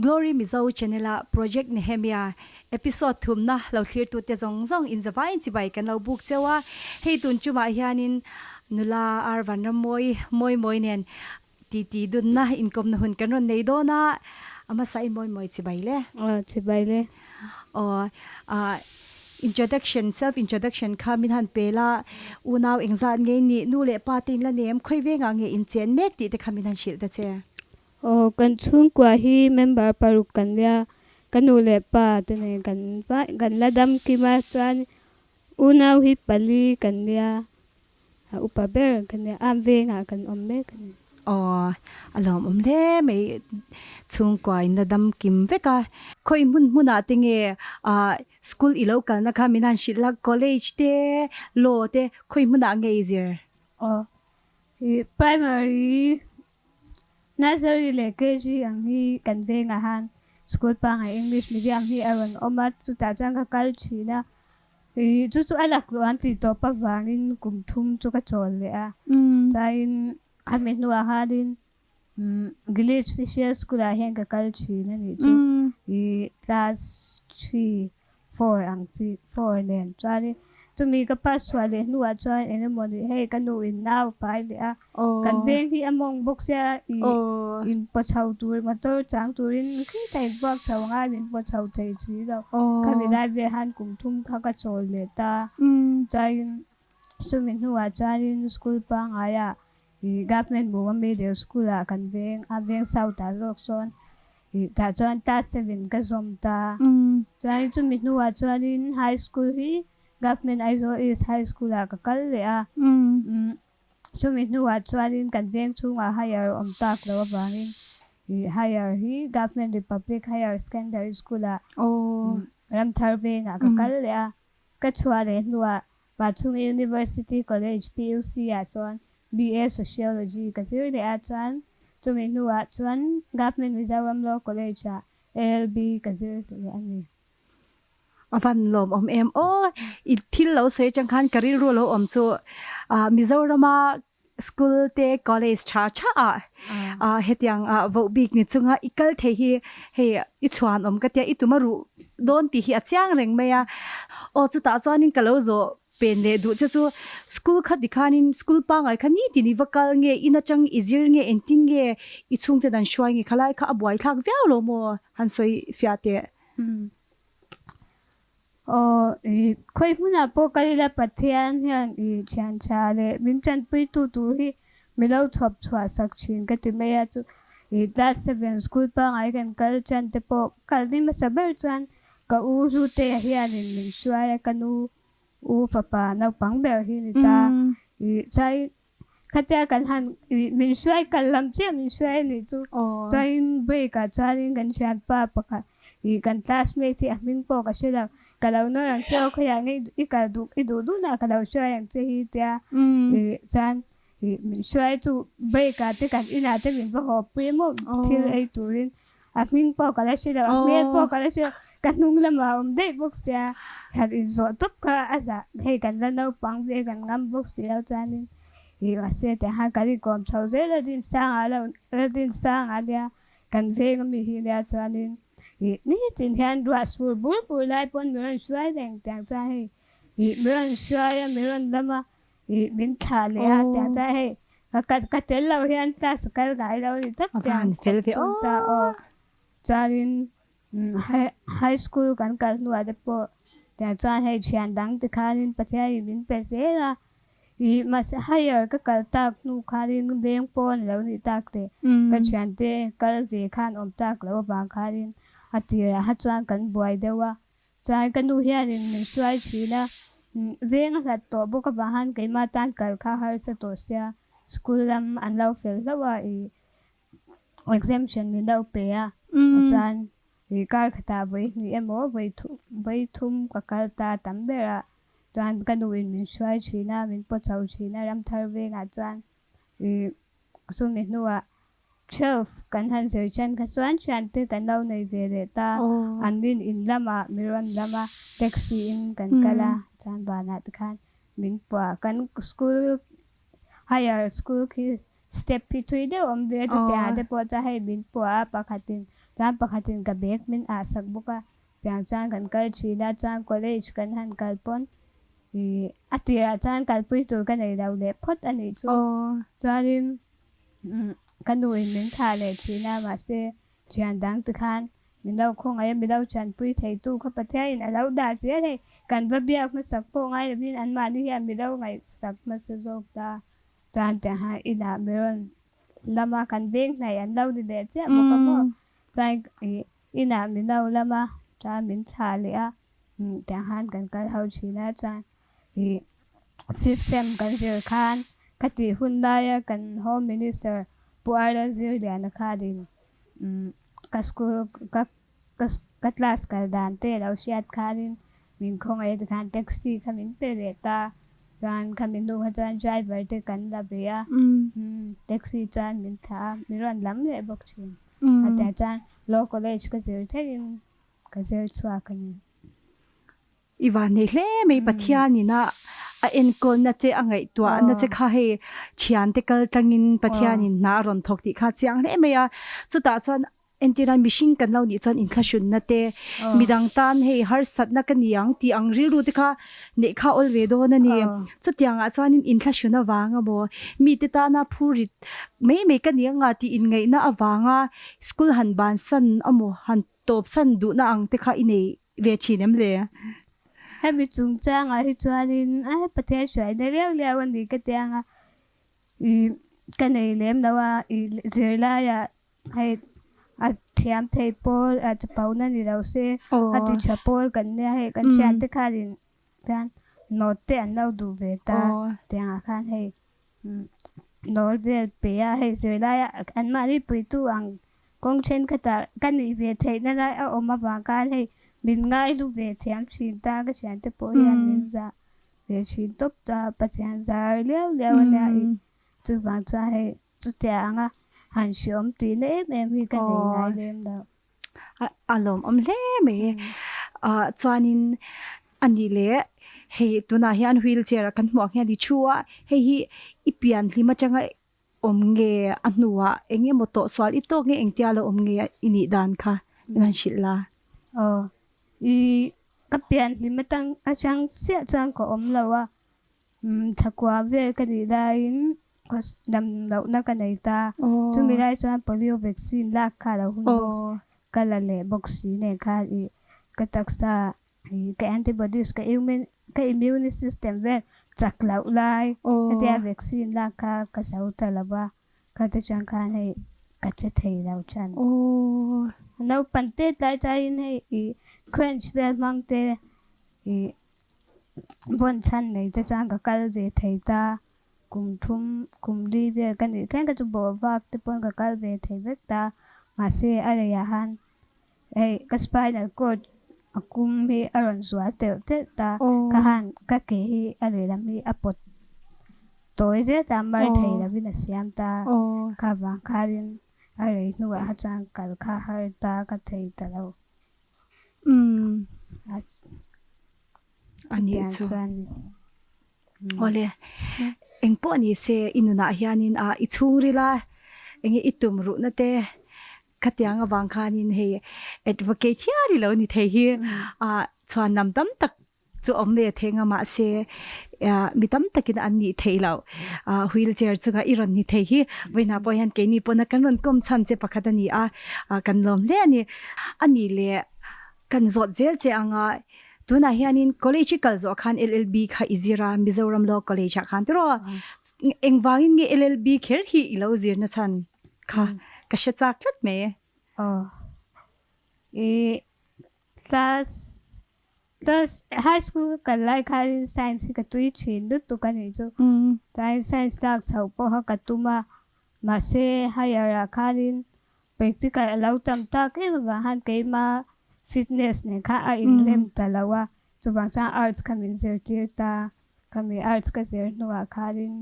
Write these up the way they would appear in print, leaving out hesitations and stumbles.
Glory Mizo channel a Project Nehemia episode thumna lo thlirtute zawng zawng inzavaiin chibai kan lo buk cheu a, hei tun chumah hianin nula Ar Vanrammawi mawi mawi nen titi dunna inkawmna hun kan rawn nei dawn a, a hmasa i mawi mawi chibai le. Aw chibai le. Aw ah introduction self introduction kha min han pe la, unau engzat nge nih, nu leh pa te in la nem, khawi vengah nge in chen mek tih te kha min han hrilh ta che. Aw kan chhungkua hi member paruk kan nia, ka nu leh pa te nen kan kan la dam kim a, chuan unau hi pali kan nia, a upa ber kan nia, am vengah kan awm mek a ni. Aw a lawmawm hle mai, chhungkua in la dam kim vek a. Khawi hmun hmunah te nge ah school i lo kalna kha min han hrilh la, college te, law te khawi hmunah nge i zir? Aw primary Nursery leh KG ang hi kan vengah han school pangngai English medium hi a rawn awm a, chutah chuan ka kal thin a, ih chu chu a laklawh an tih tawp avangin kum thum chu ka chawl leh a, chuanin khami hnuah khanin Gilead Special School ah hian ka kal thin a nih chu, ih class three four ang chi four nen chuanin chumi ka pass chhuah leh hnuah chuan eng emaw ni hei ka nu in nau pai leh a kan veng hi a mawng bawk sia ih in paw chho tur motor chang turin khita in vuak chho anga min paw chho thei si lo khami lai vel han kum thum kha ka chawl leh ta chuanin chumi hnuah chuanin school pangngai ah ih government buma middle school ah kan veng a veng south ah zawk sawn Ih tah chuan class seven ka zawm ta. Chuan chumi hnuah chuanin high school hi Government Aizawl East High School ah ka kal leh a. Chumi hnuah chuanin kan veng chhungah higher awm tak loh avangin ih higher hi Government Republic Higher Secondary School ah Ramthar vengah ka kal leh a. Ka chhuah leh hnuah Pachhunga University College, PUC, ah chuan BA Sociology ka zir leh a, chuan chumi hnuah chuan Government Mizoram Law College ah LLB ka zir leh a ni. A van lawmawm em aw, i thil lo sawi atang khan ka rilru lo awm chu Mizorama School te college tha tha ah hetiang ah voh bik ni chunga i kal thei hi hei i chhuan awm ka tia i tum a ruh dawn tih hi a chiang reng mai a. Aw chutah chuanin ka lo zawh pen leh duh che chu school kha tikhanin school pangngai kha nitin i va kal nge in atang i zir nge engtin nge i chhungte dan hruai nge khalai kha a buai thlak viau lo maw han sawi fiah teh. Aw, i khawi hmunah pawh kal ila Pathian hian i thian tha leh min tanpuitu tur hi mi lo chhawp chhuah sak thin ka ti mai a, chu i class seven school pangngai kan kal tan te pawh kal ni hmasa ber chuan ka u Hlutea hianin min hruai a, ka nu u fapa naupang ber hi ni ta, i chai Khatia kan han min hruai kal lam chiah min hruai a nih chu. Chuanin break ah chuanin kan thianpa pakhat ih kan classmate hi a hming pawh ka hre lo, ka lo nawr ang che aw khawiah nge i kal duh i duh duh nah ka lo hruai ang che hi tia ih chuan ih min hruai chu break ah te kan inah te min va haw pui maw thil ei turin A hming pawh ka la hre lo, a hmel pawh ka la hre lo, ka hnung lamah a awm daih bawk sia, han inzawh tawp kha a zah hei kan la naupang ve kan ngam bawk si lo chuanin ih mahse tiang kan inkawm chho zel a Dinsanga lo la Dinsanga ania kan veng ami hi nia chuanin ih nitin hian ruah sur bur bur lai pawn mi rawn hruai reng tiang chuan hei ih mi rawn hruai a mi rawn lam a Ih min thlah leh a tiang chuan hei ka ka ka tel lo hian class a kal ngai lo ni tak tiang fel ve aw ta aw chuanin high high school kan kal hnuah te pawh tiang chuan hei thian dang te khanin Pathian in min pe zel a ih mahse higher ka kal tak hnu khanin veng pawn a lo nih tak leh ka thian te kal ve khan awm tak loh avang khanin a tirah kha chuan kan buai deuh a Chuan ka nu hianin min hruai thin a, veng a hlat tawh bawk avang khan keimah tan kal kha harsa tawh sia, school lam an lo fel hlauh a, ih exemption min lo pe a, chuan ih kar khatah vawi hnih emaw vawi vawi thum ka kal ta tam ber a, chuan ka nu in min hruai thin a, min paw chho thin a Ramthar vengah chuan ih chumi hnuah Twelve kan han zir chen kha chuan thiante kan lo nei ve leh ta, an rin in lamah mi rawn lam a, taxi in kan kal a, chuan vanah te khan min puah a, kan school higher school khi step hi thui deuh awm ve a, chutiangah te pawh chuan hei min puah a, pakhatin Chuan pakhatin ka bag min ah sak bawk a, tiang chuan kan kal thin a, chuan college kan han kal pawn ih a tirah chuan kalpui tur ka nei lo leh phawt a nih chu. Chuanin ka nu in min thlah leh thin a, mahse thian dang ti khan min lo khawngaih a, mi lo chanpui theitu kha Pathianin a lo dah zel hei, kan va biak hmasak pawh ngai lovin anmahni hian mi lo ngaihsak hmasa zawk ta. Chuan tiang hian inah mi rawn lama kan veng hnaih an lo ni leh chiah bawk a maw? Chuan ih inah min lo lama chuan min thlah leh a, tiang khan kan kal ho thin a, chuan ih system kan zir khan ka tih hun laia kan home minister Pu Arla Zirliana khanin ka school ka Ka class kal dan te lo hriat khanin min khawngaih te khan taxi kha min pe leh ta, chuan khami hnu kha chuan driver te kan la ve a, taxi chuan min thlah a, min rawn lam leh bawk thin. A tiah chuan law college ka zir theihin ka zir chhuak a ni. I van nei hle mai Pathianin a a enkawlna che a ngaihtuahna che kha hei thiante kal tlangin Pathianin hna a rawn thawk tih kha a chiang hle mai a, chutah chuan entirna mihring kan lo nih chuan inthlahrunna te midang tan hei harsatna ka ni ang tih ang rilru te kha neih kha awl ve dawn a ni. Chutiangah chuanin inthlahrun avang emaw mite tana phurit mai mai ka ni anga tih inngaihna avanga school han bansan emaw han tawpsan duhna ang te kha i nei ve thin em le? Hemi chungchangah hi chuanin a Pathian hruaina riau riau a ni ka ti ang a, ih ka nei lem lo a, ih zirlaiah hei a thiam thei pawl a chapona ni lo se a ti tha pawl kan nia hei kan thiante khanin hian note te an lo duh ve ta tiangah khan hei Nawl vel pe a, hei zirlaia anmahni puitu ang kawng thenkhatah ka nih ve theihna lai a awm avang khan hei min ngaihlu ve thiam thin ta, ka thiante pawh hian min zah ve thin tawp ta, Pathian zar liau liau a nia i chuvang chuan hei chutia anga han hreawm tihna em em hi ka nei ngai lem lo. A lawmawm hle mai. Chuanin a nih leh hei tunah hian wheelchair a kan hmuh ang hian i thu a, hei hi i pian hlim atanga awm nge a hnuah eng emaw tawh sual i tawk nge engtia lo awm nge i nih dan kha min han hrilh la. Aw, i ka pian hlim atang atang chiah chuan ka awm lo a, Thakua vel ka nih laiin dam lohna ka nei ta. Chumi lai chuan polio vaccine lak kha a lo hun bawk ka la leh bawk si nen khan ih ka taksa ih ka antibodies ka ka immune system vel chak loh lai hetia vaccine lak kha ka zo ta lo va, kha te chuan khan hei ka che thei lo than. Naupang tet lai chuanin hei ih crunch vel hmang te ih Vawn chhan nei te chuan ka kal ve thei ta, kum thum kum li vel ka nih thleng kha chu bawh vak te pawn ka kal ve thei vek ta, mahse a reiah han hei ka spinal cord a kum hi a rawn zual telh telh ta, ka han ka ke hi a lehlam hi a pawt tawi zel ta, mar thei lovin a siam ta, kha vang khanin a rei hnuah kha chuan kal kha har ta ka thei ta lo. Umm a nih chu. Awle engpawh ni se i nunah hianin a i chhungril a enge i tum ruhna te khatiang avang khanin hei advocate hial i lo ni thei hi a chhuanlam tam tak chu awm ve thei nga mahse mi tam takin an nih theih loh wheel chair chunga i rawn ni thei hi vawiinah pawh hian keini pawna kan rawn kawm chhan che pakhat a ni a kan lawm hle a ni. A nih leh kan zawt zel che anga tunah hianin college i kal zawh khan LLB kha i zir a Mizoram Law College ah khan tiraw engvangin nge LLB kher hi i lo zir na chhan kha ka hre chak tlat mai. Aw i class Plus high school ka kal lai khanin science hi ka tui thin lutuk a nih chu. Tlai science lak chhoh pawha ka tum a, mahse higher ah khanin practical a lo tam tak em avang khan keima fitness nen kha a inrem ta lo a, chuvang chuan arts kha min zirtir ta. Khami arts ka zir hnuah khanin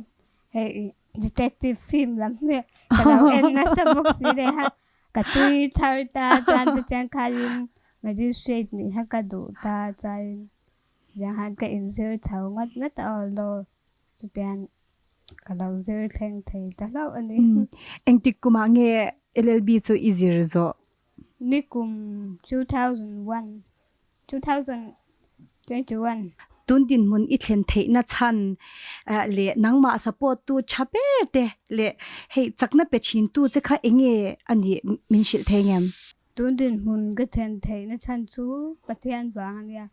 hei detective film lam hi ka lo en nasa bawk si leh a, Ka tui thar ta chuan te chuan khanin magistrate nih kha ka duh ta chuanin tiang khan ka inzir chho ngawt ngawt a aw law chutiang ka lo zir thleng thei ta hlauh a ni. Engtik kumah nge LLB chu i zir zawh? Nikum 2001, 2021. Tun dinhmun i thlen theihna chhan leh nangmah support tu tha ber te leh hei chakna pe thin tu che kha enge a nih min hrilh thei ngem? Tun dinhmun ka thlen theihna chhan chu Pathian vang a nia.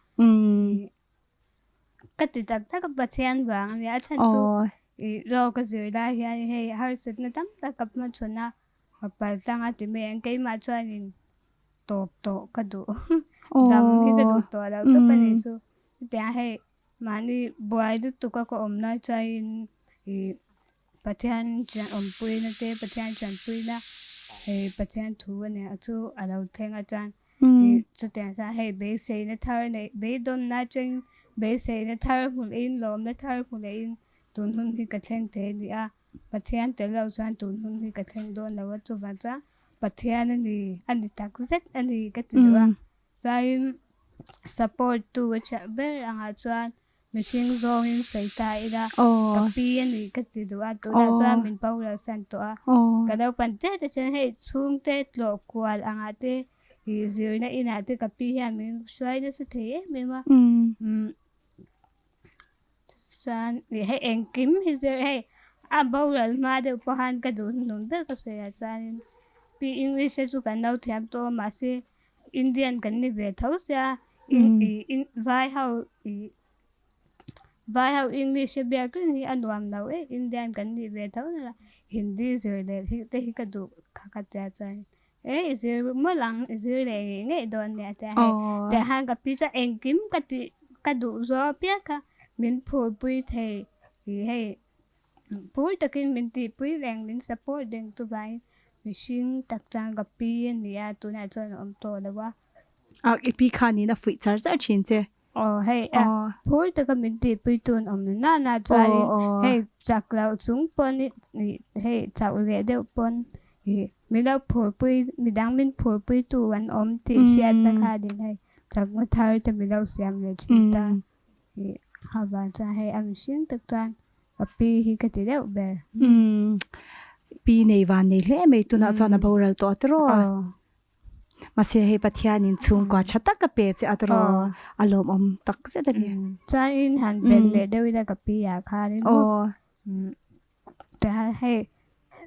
Ka ti tak tak a Pathian vang a nia. A chhan chu law ka zir lai hian hei harsatna tam tak ka hmachhawn a, ka pal tlang a ti mai ang. Keimah chuanin tawp tawh ka duh. Dam hi ka duh tawh lo tawp a nih chu. Chutiang hei mahni buai lutuk a ka awm lai chuanin ih Pathian awmpuina te Pathian tanpuina hei Pathian thu a nia chu a lo thleng a chuan ih chutiang chuan hei beiseina thar neih beidawnna atangin beiseina thar hmu lehin lawmna thar hmu lehin tun hun hi ka thleng thei a ni a. Pathian tel lo chuan tun hun hi ka thleng dawn lo a chuvang chuan Pathian a ni a ni tak zet a ni ka ti duh a. Chuanin support tu a chhiah ber angah chuan mihring zawngin sawi ta ila ka pi a ni ka ti duh a tunah chuan min boral san tawh a. Ka naupang te te chuan hei chhungte tlawh kual angah te ih zirna inah te ka pi hian min hruai nasa thei em em a. Chuan hei engkim hi zir hei a boral hma deuh pawh khan ka duh hnun ber ka sawi ah chuanin pi English te chu kan lo thiam tawh a mahse Indian kan ni ve tho sia ih vai ho ih vai ho English a biak reng hi a nuam lo e Indian kan nih ve tho na Hindi zir leh hi te hi ka duh kha ka tia chuan E i zir mawlh ang, i zir leh ngei ngei dawn nia tia hei. Tiah khan ka pi chuan engkim ka tih ka duh zawng apiang kha min phurpui thei ih hei phur takin min tihpui reng min support reng chu vangin mihring tak chuan ka pi a ni a tunah chuan a awm tawh lo a. A i pi khanin a fuih char char thin che. Aw hei a phur taka min tihpui tun awm na na na chuanin hei chak loh chung pawn hei chauh leh deuh pawn ih min lo phurpui midang min phurpui tu an awm tih hriatna khanin hei chakna thar te min lo siam leh thin ta ih ha vang chuan hei a mihring tak chuan ka pi hi ka ti deuh ber. Pi nei van nei hle mai tunah chuan a boral tawh a tiraw? Mahse hei Pathianin chhungkua tha tak a pe che a tiraw a lawmawm tak zet a ni. Chuanin han belh leh deuh ila ka pi ah khanin maw tihian hei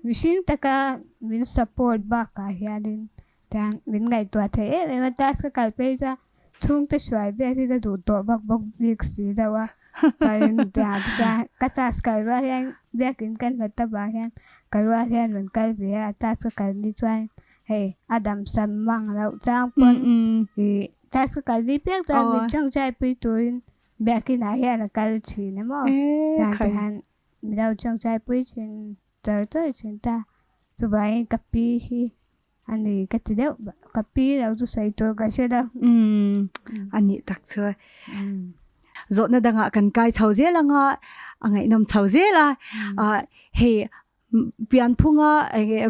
mihring taka min support bakah hianin tihian min ngaihtuah theih em em a class ka kal phei chuan Chhungte hruai vel hi ka duh tawh vak bawk bik si deuh a, chuanin tiang chuan ka class kal rual hian biakin ka hlat avang hian ka rual hian rawn kal ve a, class ka kal ni chuan hei a damsam mang loh chang pawn ih class ka kal ni piang chuan min tawngtai pui turin biakin ah hian a kal thin a maw tiang te hian min lo tawngtai pui thin char char thin ta, chuvangin ka pi hi A ni ka ti deuh ka pi lo chu sawi tur ka hre lo. Umm a nih tak chu. Zawhna dangah kan kai chho zel anga a ngaihnawm chho zel a. Hei pianphunga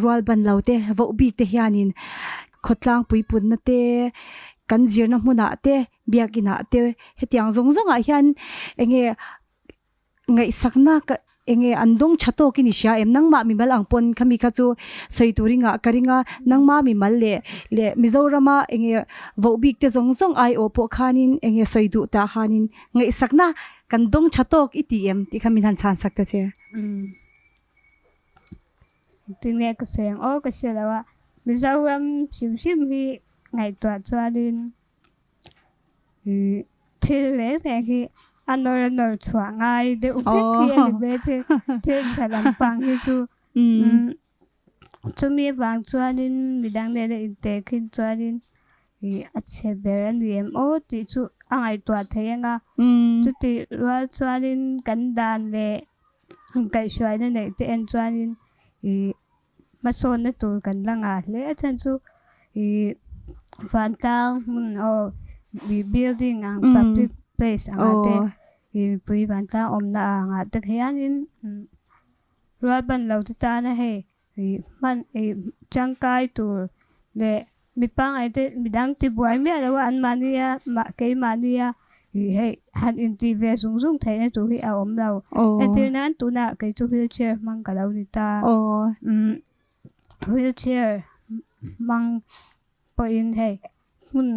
rual ban lo te voh bik te hianin khawtlang puipunna te kan zirna hmunah te biakinah te hetiang zawng zawngah hian enge Ngaihsakna ka enge an dawng tha tawkin i hria em? Nangmah mimal ang pawn khami kha chu sawi tur i ngah ka ring a, nangmah mimal leh leh Mizorama enge voh bik te zawng zawng aiawh pawh khanin enge sawi duh tah khanin ngaihsakna kan dawng tha tawk i ti em tih kha min han chhan sak ta che. Engtin nge ka sawi ang aw ka hria lo a, Mizoram hrim hrim hi ngaihtuah chuanin Thil reng reng hi a nawr a nawr chhuah ngai deuh vek hi a ni mai thei. Thil tha lampang hi chu chumi avang chuanin midang nena intehkhin chuanin ih a chhe ber a ni em aw tih chu a ngaihtuah thei ang a. Chutih rual chuanin kan dan leh kaihhruaina neih te en chuanin ih Hmasawnna tur kan la ngah hle a chhan chu ih vantlang hmun aw ih building ang public place ang ah te ih mipui vantlang awmna ang ah te hianin rualban lo te tana hei ih hman ih tangkai tur leh Mi pangngai te midang ti buai miah lo a, anmahnia mah keimahnia ih hei han intih ve zung zung theihna tur hi a awm lo. Entir nan tunah kei chu wheelchair hmang ka lo ni ta. Umm wheelchair hmang pawhin hei hmun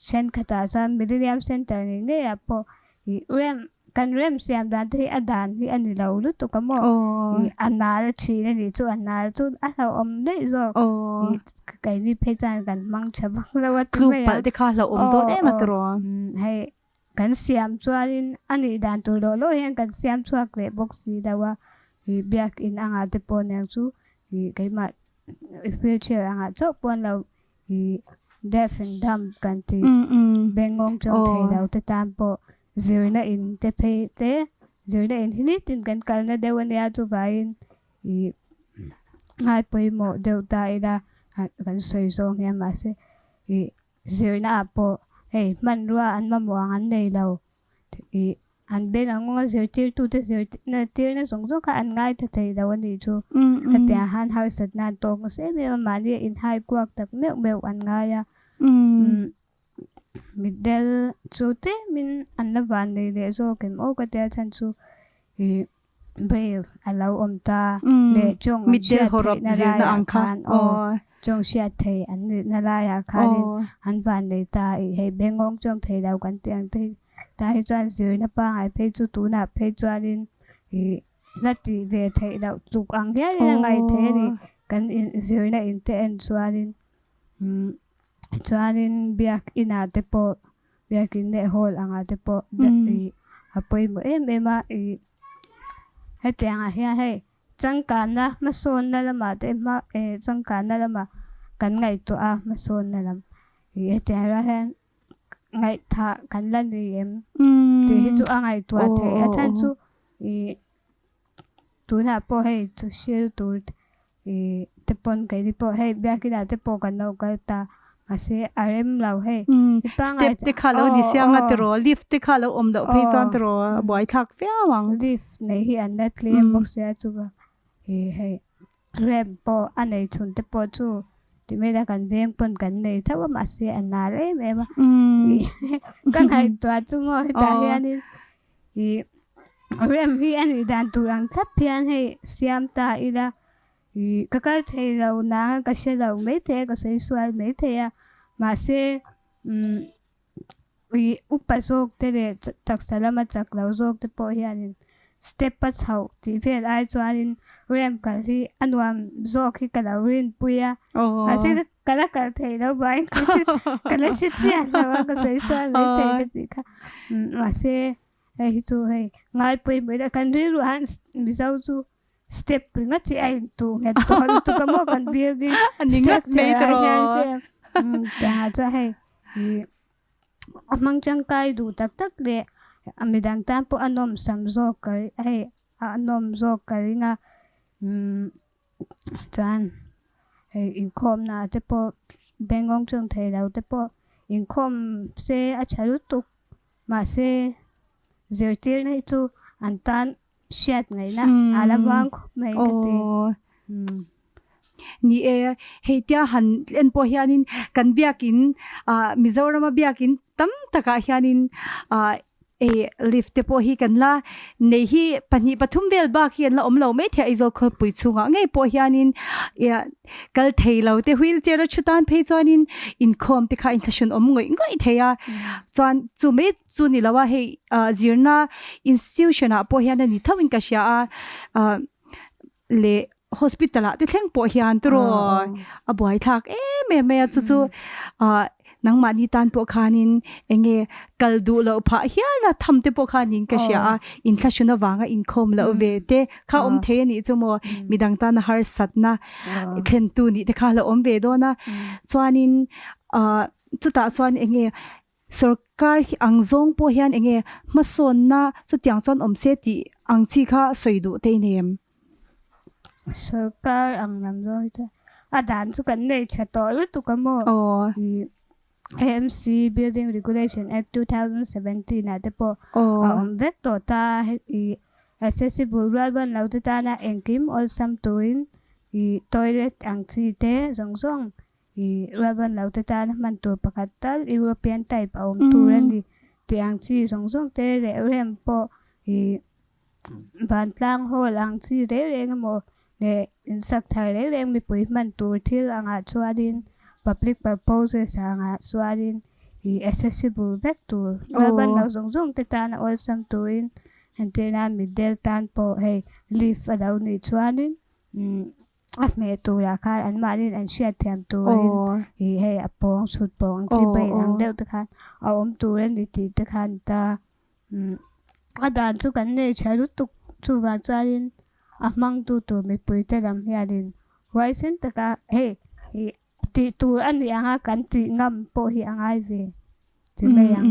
thenkhatah chuan Millennium Centre ngei ngeiah pawh ih rem kan rem siam dan te hi a dan hi a ni lo lutuk a maw ih a nal thin a nih chu a nal chu a hlauhawm daih zawk ih keini phei chuan kan hmang tha vak lo a ti mai a. Tluk palh te kha hlauhawm dawn em a tiraw? Hei Kan siam chuanin a nih dan tur lawh lawh hian kan siam chhuak leh bawk si lo a, ih biakin angah te pawh nen chu ih keimah wheelchair angah chauh pawh an lo ih deaf and dumb kan tih bengngawng chawng thei lo te tan pawh zirna in te phei te zirna in hi nitin kan kalna deuh a nia chuvangin ih ngai pawimawh deuh ta ila kan sawi zawng hian mahse ih Zirna ah pawh hei hmanrua an mamawh ang an nei lo ih an beng ang aw zirtirtute zirna tirna zawng zawng kha an ngaithla thei lo a nih chu. Hetiang han harsatna an tawk nasa em em a, mahni a inhai kuak tak meuh meuh an ngai a. Mitdel chu tlemin an la van nei leh zawk em aw ka tia chhan chu ih Braille a lo awm ta leh chawng an hriat theihna laiah khan aw chawng hriat thei an nihna laiah khanin an van nei ta ih hei bengawng chawng thei lo kan tih ang te hi tah hi chuan zirna pangngai phei chu tunah phei chuanin ih la tih ve theih loh tluk ang hialin a ngaih theih a ni kan zirna in te en chuanin umm chuanin biakinah te pawh Biakin leh hall angah te pawh ih a pawimawh em em a ih hetiangah hian hei changkanna hmasawnna lamah te hma eh changkanna lamah kan ngaihtuah a hmasawnna lam ih hetiang erawh hian ngaihthah kan la ni em tih hi chu a ngaihtuah theih a chhan chu ih tunah pawh hei thuhrilh tur Ih te pawn keini pawh hei biakinah te pawh kan lo kal ta mahse a rem lo hei i pangngai Step te kha lo ni siang a tiraw lift te kha lo awm loh phei chuan tiraw a buaithlak viau ang. Lift nei hi an la tlem bawk sia chuva ih hei rem pawh a nei chhun te pawh chu ti mai la kan veng pawn kan nei tho a mahse a nal em em a ih ka ngaihtuah chu maw hetah hianin Ih rem hi a nih dan tur ang thlap hian hei siam ta ila ih ka kal thei lo nang ka hre lo maithei a ka sawi sual maithei a mahse umm ih upa zawk te leh taksa lama chak lo zawk te pawh hianin step a chhoh tih vel ai chuanin rem kal hi a nuam zawk hi ka lo rinpui a mahse ka la kal thei lo vangin ka hre ka la hre chiah lo a ka sawi sual mai thei ka tih kha mahse hei hi chu hei ngai pawimawh ila kan rilru ah hian Mizo chu step ringawt hi a intuh nghet tawh lutuk a maw kan building structure ah hian hria tiangah chuan hei ih a hmang tangkai duh tak tak leh midang tan pawh a nawmsam zawk ka hei a nawm zawk ka ring a umm. Chuan hei inkhawmna te pawh bengawng chung thei lo te pawh inkhawm se a tha lutuk mahse zirtirna hi chu an tan hriat ngaihna a la vang khawp mai ka ti. Ni e, hei tia han en pawh hianin kan biakin ah Mizorama biakin tam takah hianin ah Ei lift te pawh hi kan la nei hi pahnih pathum vel bak hi an la awm lo mai thei a, Aizawl khawpui chhungah ngei pawh hianin kal thei lo te wheel chair a thu tan phei chuanin inkhawm te kha inthlahrun awm ngawih ngawih thei a, chuan chu mai chu ni lo a hei zirna institution ah pawh hian a ni tho in ka hria a leh hospital ah te thleng pawh hian tiraw a buaithlak em em mai a chu chu ah nangmahni tan pawh khanin eng nge kal duh loh phah hial a tham te pawh khanin ka hria a inthlahrun avanga inkhawm loh ve te kha awm thei a nih chu maw midang tana harsatna thlentu nih te kha a lo awm ve dawn a chuanin ah chutah chuan eng nge Sorkar hi ang zawng pawh hian eng nge hmasawnna chutiang chuan awm se tih ang chi kha sawi duh te i nei em? Sorkar ang lam zawng hi chuan a dan chu kan nei tha tawh lutuk a maw? Aw. AMC Building Regulation Act 2017 ah te pawh a awm vek tawh ta i accessible rualban lo te tana engkim awlsam turin i toilet ang chi te zawng zawng I rualban lo te tan hman tur pakhat tal European type a awm tur a ni tih ang chi zawng zawng te leh rem pawh i vantlang hall ang chi reng reng emaw leh insak thar reng reng mipui hman tur thil angah chuanin. Public purposes angah chuanin ih accessible vek tur, rualban lo zawng zawng te tan a awlsam turin entirna mitdel tan pawh hei lift a lo nih chuanin umm a hmeh turah khan anmahniin an hriatthiam turin ih hei a pawng chhut pawng ang chi brain ang deuh te khan a awm tur a ni tih te khan ta umm a dan chu kan nei tha lutuk chuvang chuanin a hmangtu tur mipuite lam hianin huaisen taka hei ih tih tur a nih anga kan tih ngam pawh hi a ngai ve ti mai ang.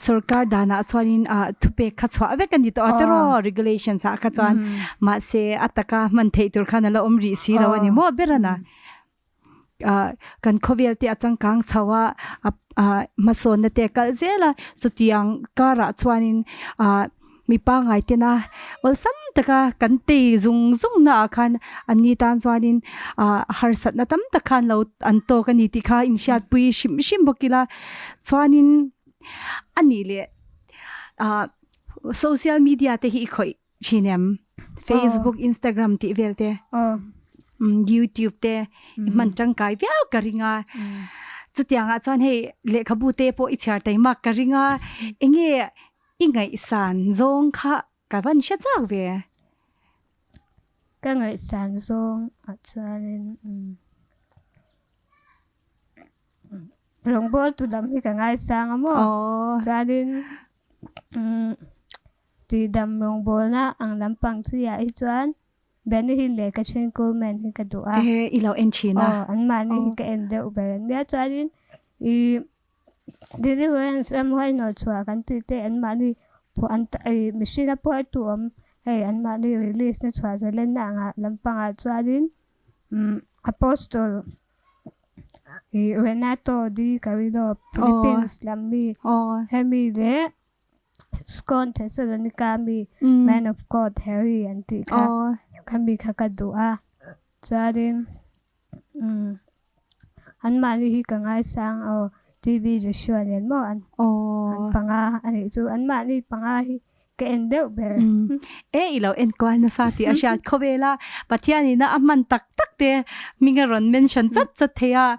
Sorkar danah chuanin ah thupek kha chhuah vek a ni tawh a tiraw regulations ah kha chuan mahse a taka hman theih tur khan a la awm rih si lo a ni maw ber a na. Ah kan khawvel te a changkang chho a ah hmasawnna te a kalh zel a chutiang karah chuanin ah Mi pangngai tena awlsam taka kan tei zung zung naah khan anni tan chuanin ah harsatna tam tak khan lo an tawk a ni tih kha inhriatpui hrim hrim bawk ila. Chuanin a nih leh ah social media te hi i khawih thin em? Facebook, Instagram tih vel te, YouTube te i hman tangkai viau ka ring a. Chutiangah chuan hei lehkhabu te pawh i chhiar taimak ka ring a, enge I ngaihsan zawng kha ka van hre chak ve. Ka ngaihsan zawng ah chuanin rawngbawltu lam hi ka ngaisang a maw? Chuanin tihdam rawngbawlna ang lampang chi ah hi chuan Benny Hinn leh Kathryn Kuhlman hi ka duh a. I lo en thin a. Aw, anmahni hi ka en deuh ber a nia. Chuanin ih Deliverance ramhuai hnawh chhuah kan tih te anmahni phuah an ih mihring a phuartu awm hei anmahni release na chhuah zalenna angah lampangah chuanin umm Apostle ih Renato Di Carillo Philippines lam mi hemi leh Scone Thessalonica mi Man of God Harry an tih kha khami kha ka duh a chuanin. Umm anmahni hi ka ngaisang aw TV Joshua nen maw an an panga a nih chu anmahni panga hi ka en deuh ber. E i lo en kual nasa tih a hriat khawvel a, Pathian ina a hman tak tak te hming a rawn mention chat chat thei a,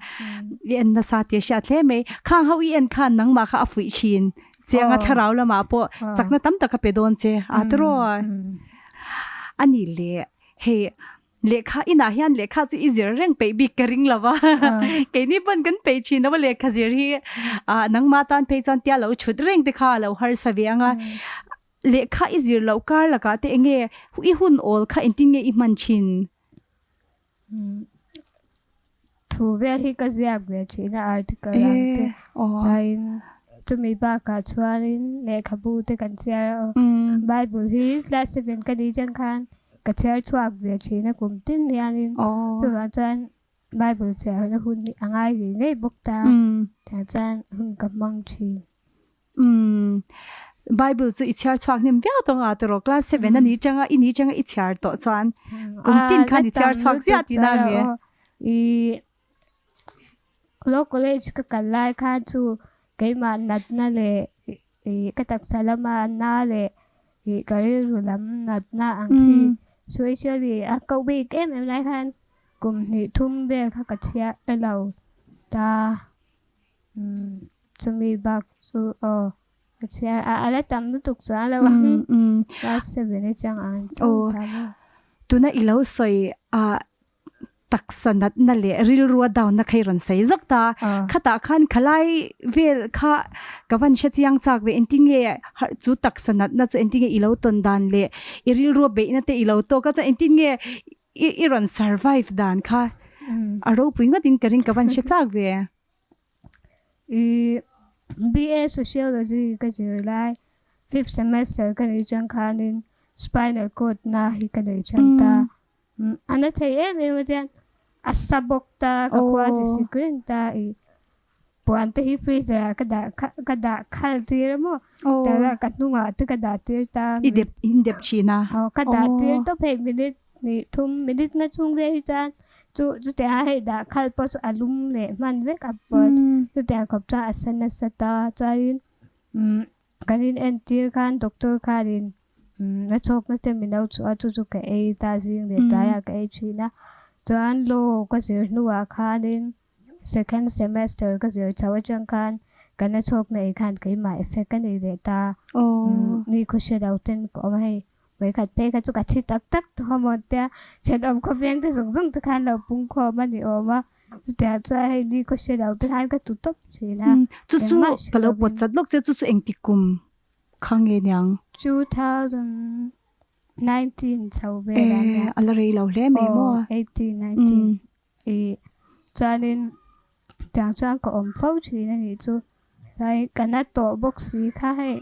i en nasa tih a hriat hle mai. Khang ho i en khan nangmah kha a fuih thin chiang a, thlarau lamah pawh chakna tam tak a pe dawn che a tiraw? A nih leh hei Lehkha inah hian lehkha chu i zir reng peih bik ka ring lo va, keini pawn kan peih thin lo va lehkha zir hi ah nangma tan phei chuan tia lo chhut reng te kha a lo harsa ve ang a, lehkha i zir loh kar lakah te eng nge i hun awl kha engtin nge i hman thin? Thu vel hi ka ziak ve thin a article ang te chuanin chumi bakah chuanin lehkhabu te kan chhiar a Bible hi class seven ka nih atang khan ka chhiar chhuak ve thin a kum tin hianin chuvang chuan Bible chhiarna hun hi a ngai ve ngei bawk ta tiang chuan hun ka hmang thin. Umm Bible chu i chhiar chhuak hnem viau tawh nga tawh rawh class seven a ni changa i ni changa i chhiar tawh chuan kum tin khan i chhiar chhuak chiah tihna a mi? I Law college ka kal lai khan chu keimah natna leh i ka taksa lama na leh i ka rilru lam natna ang chi especially a ka weak em em lai khan kum hnih thum vel kha ka chhiar lo ta. Umm chumi bak chu aw ka chhiar a a la tam lutuk chuan lo ang class seven atang ang chauh ta maw. Tuna i lo sawi a taksa natna leh rilru a down na kha i rawn sawi zawk ta khatah khan khalai vel kha ka van hre chiang chak ve engtin nge chu taksa natna chu engtin nge i lo tawn dan leh i rilru a beihna te i lo tawk a chuan engtin nge I i rawn survive dan kha a ropui ngawt in ka ring ka van hre chak ve. I BA Sociology ka zir lai fifth semester ka nei chang khanin spinal cord na hi ka nei than ta. A na thei em em a chuan a sa bawk ta ka khua ti sik reng ta i Puan te hi freezer ah ka dah ka dah khal tir a maw tala ka hnungah te ka dah tir ta. I dep in dep thin a. Aw ka dah tir tawp hei minute hnih thum minute nga chhung vel hi chuan chu chutiang a hei dah khal pawh chu a lum leh hman vek a puan chutiang khawp chuan a sa nasa ta chuanin umm Kan in entir khan doctor khanin a chhawkna te min lo chhuah a, chu chu ka ei ta zing leh tlaiah ka ei thin a. Chuan law ka zir hnuah khanin second semester ka zir chho atang khan ka na chhawk na ei khan keimah effect ka nei leh ta. Mi khaw hre lo ten ka awm a hei vawikhat phei kha chu ka thi tak tak tawh a maw tia thenawm khawveng te zawng zawng te khan lo pung khawm a ni awm a. Chutiang chuan hei ni khaw hre lo te khan ka tu tawp thin a. Chu chu ka lo pawt chat lawk che chu chu engtik kum kha nge niang? 2019 chho vel a nia. E, a la rei lo hle mai maw? Aw, 18, 19. I chuanin tiang chuan ka awm fo thin a nih chu. Tlai ka na tawh bawk si kha hei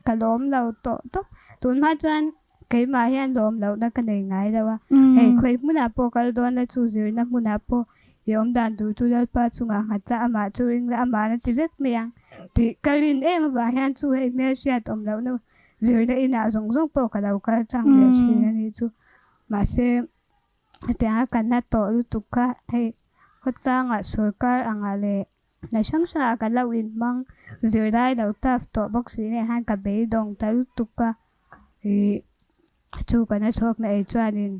ka lawm lo tawh tawp. Tun hma chuan keimah hian lawm lohna ka nei ngai lo a. Hei khawi hmunah pawh kal dawn la chu zirna hmunah pawh i awm dan tur chu Lalpa chungah nghat la amah chu ring la amah na ti vek mai ang tih ka rin em avang hian chu hei hmelhriat awm lohna Zirna inah zawng zawng pawh ka lo kal tlang leh thin a nih chu. Mahse, hetianga ka na tawh lutuk kha hei khawtlangah sorkar angah leh hna hrang hrangah ka lo inhmang zirlai lo tough tawh bawk si nen khan ka beidawng ta lutuk a. Ih chu ka na chhuakna ei chuanin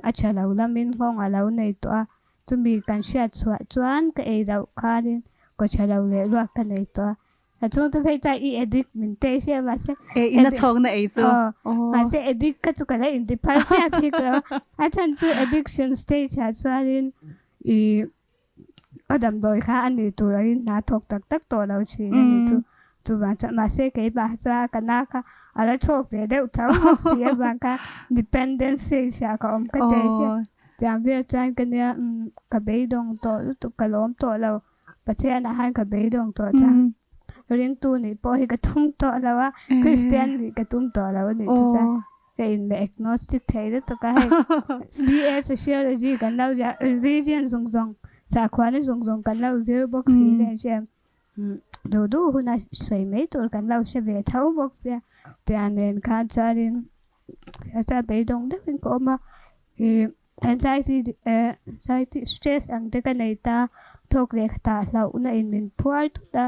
a tha lo lamin nghawng a lo nei tawh a, chumi kan hriat chhuah chuan ka ei loh khanin kaw tha lo leh ruak ka nei tawh a. Ka chhungte phei chuan i addict min teh sia mahse E ina chhawkna ei chu. Aw mahse addict kha chu ka la inti phal chiah bik lo a. A chhan chu addiction stage ah chuanin i a damdawi kha a ni tur angin hna thawk tak tak tawh lo thin a ni chu. Chuvang chuan mahse keimah chuan ka na kha a la chhawk ve deuh tho bawk si avang kha dependent stage ah ka awm ka teh sia. Tiang vel chuan ka nia ka beidawng tawh lutuk ka lawm tawh lo. Pathianah khan ka beidawng tawh chuan ringtu nih pawh hi ka tum tawh lo a, Kristian nih ka tum tawh lo a nih chu chuan ka in leh agnostic thei lutuk a hei BA Sociology kan lo zir religion zawng zawng sakhuana zawng zawng kan lo zir bawk si leh hriam duh duh huna sawi mai tur kan lo hre ve tho bawk sia tiang nen khan chuanin chuan beidawng deuhin ka awm a ih. Anxiety anxiety stress ang te ka nei ta thawk leh khatah hlauhna in min phuar thut a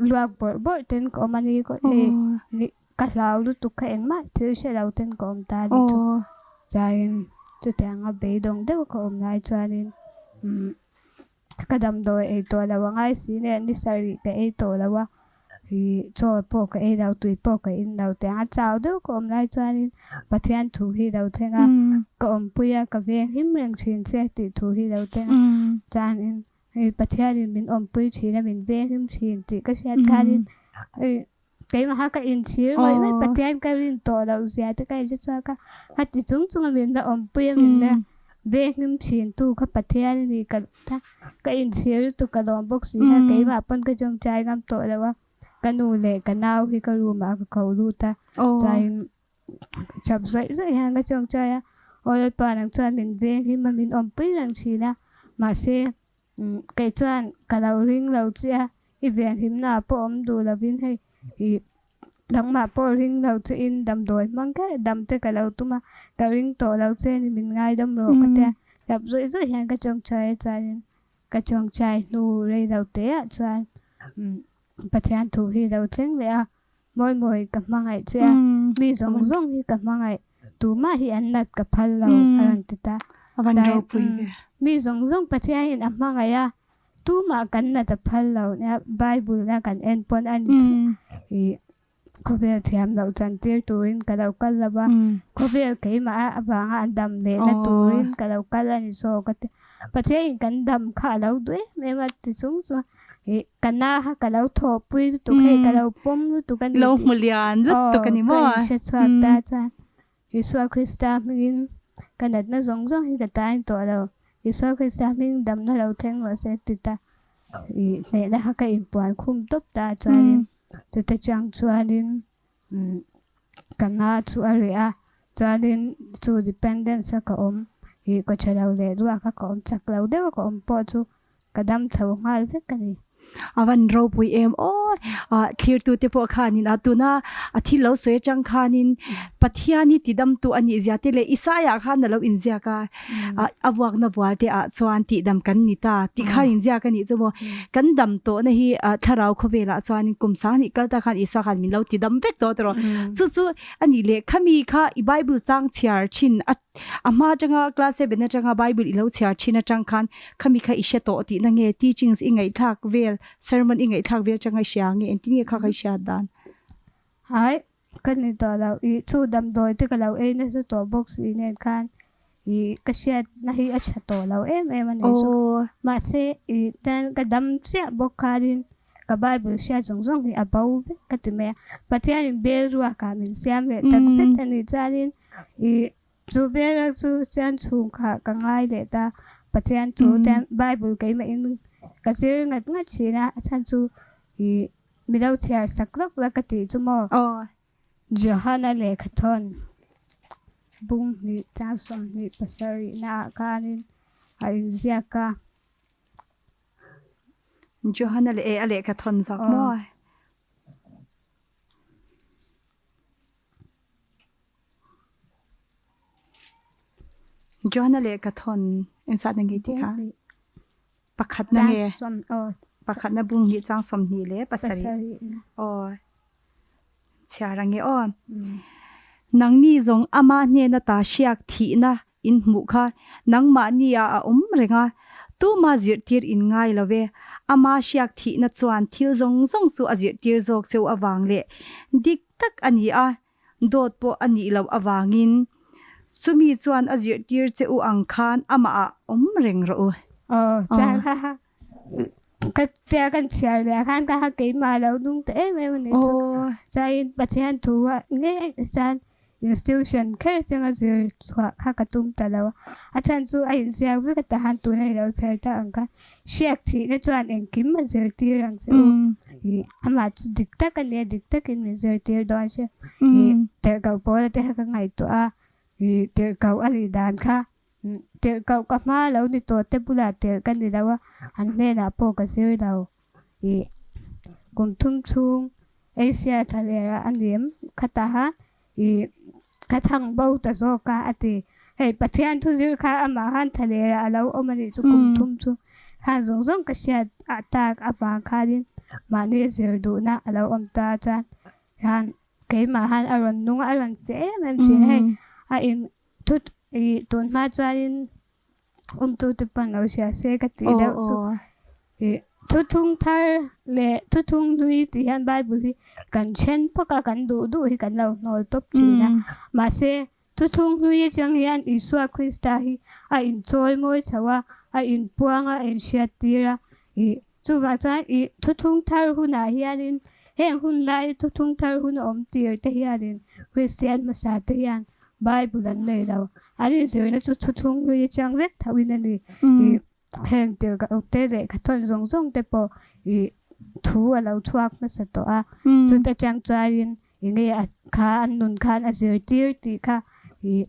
luak bawrh bawrh ten ka awm a ni hei ka hlau lutuk kha engmah thil hre lo ten ka awm ta ni chu chuanin chutianga beidawng deuh ka awm lai chuanin Ka damdawi ei tawh lo a ngai si nen ni sarih ka ei tawh lo a, ih chaw pawh ka ei lo, tui pawh ka in lo tiang a chau deuh ka awm lai chuanin Pathian thu hi lo thleng a, ka awmpui a, ka veng him reng thin che tih thu hi lo thleng a, chuanin ih Pathianin min awmpui thin a, min veng him thin tih ka hriat khanin ih Keimah kha ka inchhir ngawih ngawih Pathian ka rin tawh loh zia te ka inhre chhuak a, ka ti chung chung a min la awmpui a min la venghim thin tu kha Pathian a ni ka ka inchhir lutuk ka lawm bawk si kha keimah pawn ka tawngtai ngam tawh lo a, ka nu leh ka nau hi ka room ah ka ko lut a chuanin chap zawih zawih hian ka tawngtai a, aw Lalpa nang chuan min venghim a min awmpui reng thin a mahse Kei chuan ka lo ring lo che a, i venhimna ah pawh awm duh lovin hei i dangmah pawh ring lo che in damdawi hmang kher dam te ka lo tum a, ka ring tawh lo che ni min ngaidam rawh ka tia hlap zawih zawih hian ka tawngtai a chuanin ka tawngtai hnu rei lo te ah chuan Pathian thu hi lo thleng leh a, Mawi mawi ka hmangaih che a, mi zawng zawng hi ka hmangaih, tumah hi an nat ka phal lo a rawn ti ta. Tlai mi zawng zawng Pathianin a hmangaih a, tumah kan nat a phal lo nia Bible a kan en pawn a ni chiah. Ih khawvel thiam loh chantir turin ka lo kal lo va, khawvel keimah avanga an dam lehna turin ka lo kal a ni zawk a ti. Pathianin kan dam kha a lo duh em em a ti chung chuan Ih ka na kha ka lo thawhpui lutuk hei ka lo pawm lutuk a ni Lo hmu lian lutuk a ni maw? Aw ka inhre chhuak ta chuan Isua Krista hmingin ka natna zawng zawng hi ka tain tawh lo. Isua Krista hming damna lo thleng rawh se ti ta ih hnehna kha ka inpuan khum tawp ta chuanin chute chang chuanin Ka na chu a reh a, chuanin chu dependence a ka awm ih ka tha lo leh duah kha ka awm chak lo deuh a ka awm pawh chu ka dam chho nghal vek a ni. A van ropui em aw! Ah thlirtute pawh khanin a tuna a thil lo sawi atang khanin Pathian hi tidamtu a nih zia te leh Isaiah khan a lo inziak a, a vuakna vual te ah chuan tihdam kan ni ta tih khan inziak a nih chu maw. Kan dam tawhna hi thlarau khawvelah chuanin kum sanghnih kal ta khan Isua khan min lo tidam vek tawh tawh rawh. Chu chu a nih leh khami kha i Bible chang chhiar thin a A hma atanga class seven atanga Bible i lo chhiar thin atang khan khami kha i hre tawh tihna nge teachings i ngaihthlak vel, sermon i ngaihthlak vel atanga i hria nge engtin nge kha kha i hriat dan? Hai, ka ni tawh lo. I chu damdawi te ka lo ei nasa tawh bawk si nen khan i ka hriatna hi a tha tawh lo em em a ni chu. Mahse i tan ka dam chiah bawk khanin Ka Bible hriat zawng zawng hi a bo vek ka ti mai a. Pathianin bel ruakah min siam leh tak zet a nih chuanin i chu bel ruak chu chuan chhung kha ka ngai leh ta. Pathian thu chuan Bible keimahin ka zir ngat ngat thin a, a chhan chu i mi lo chhiar sak lawk la ka tih chu maw. Johana lehkhathawn bung hnih chang 27 naah khanin a inziak a. Johana leh e a lehkha thawn zawk maw? Johana lehkha thawn engzat na nge tih kha? Pakhat na nge? Pakhat na bung hnih chang 27. Aw. Chhiar ang e aw. Nangni zawng ama hnena ta hriak thihna in hmuh kha nangmahni ah a awm reng a, tuma zirhtir in ngai lo ve. Ama hriak thihna chuan thil zawng zawng chu a zirhtir zawk cheu avang leh dik tak a ni a, dawt pawh a nih loh avangin chumi chuan a zirhtir che u ang khan amah ah awm reng rawh u. Aw, chuan ha ha. Ka tia kan chhiar leh ah khan ka ha keimah lo nung ta em em a ni chu. Chuanin Pathian thu ah ngei chuan institution kher changa zir chhuah kha ka tum ta lo a. A chhan chu a inziak vek a tah han tuna i lo chher tak ang kha hriak thihna chuan engkim a zirtir ang che u. Ih amah chu dik tak a nia dik takin min zirtir dawn sia. Ih tirhkoh pawla te kha ka ngaihtuah a ih tirhkoh a nih dan kha Tirhkoh ka hma lo ni tawh te bulah tirh ka ni lo a, an hnenah pawh ka zir lo. Ih, kum thum chhung Asia thlaler ah a ni em? Khataha ih, ka thang bo ta zawk a, a ti. Hei, Pathian thu zir kha amah khan thlaler ah a lo awm a nih chu kum thum chu. Khan zawng zawng ka hriat ah tak avang khanin mahni zir duhna a lo awm ta chuan khan keimah khan a rawn nung a, a rawn che em em thin a hei. A in Thut i tun hma chuanin awmtute pawn lo hria se ka tih deuh chu. I thuthung thar leh thuthung hlui tih hian Bible hi kan then phawk a, kan duh duh hi kan lo hnawl tawp thin a. Mahse, thuthung hlui atang hian Isua Krista hi a inchawi mawi chho a, a inpuang a, a inhriat tir a. I chuvang chuan i thuthung thar hunah hianin heng hun lai thuthung thar hun a awm tir te hianin Kristian hmasa te hian Bible an nei lo. An inzirna chu thuthung hlui atang vek thoin a ni. I heng tirhkoh te leh khathawn zawng zawng te pawh i thu a lo chhuak hmasa tawh a. Chuta chang chuanin i nge a kha an nun khan a zirtir tih kha i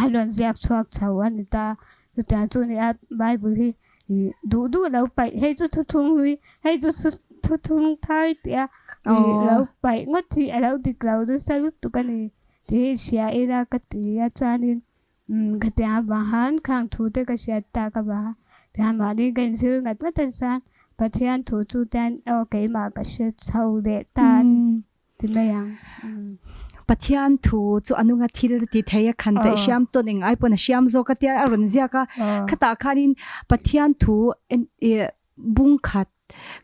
a rawn ziak chhuak chho a ni ta. Chutiang chu ni a Bible hi i duh duh lo paih hei chu thuthung hlui hei chu thuthung thar tih a i lo paih ngawt hi a lo dik lo nasa lutuk a ni. Tih hria ila ka ti a chuanin umm ka tia avang khan khang thu te ka hriat tak avang khan tihian mahni ka inzir ngat ngat a chuan Pathian thu chu tian aw keimah ka hre chho leh ta a ni ti mai ang. Pathian thu chu a nunga thil ti thei a khan daih hriam tawn eng ai pawn a hriam zawk a tia a rawn ziak a khatah khanin Pathian thu bung khat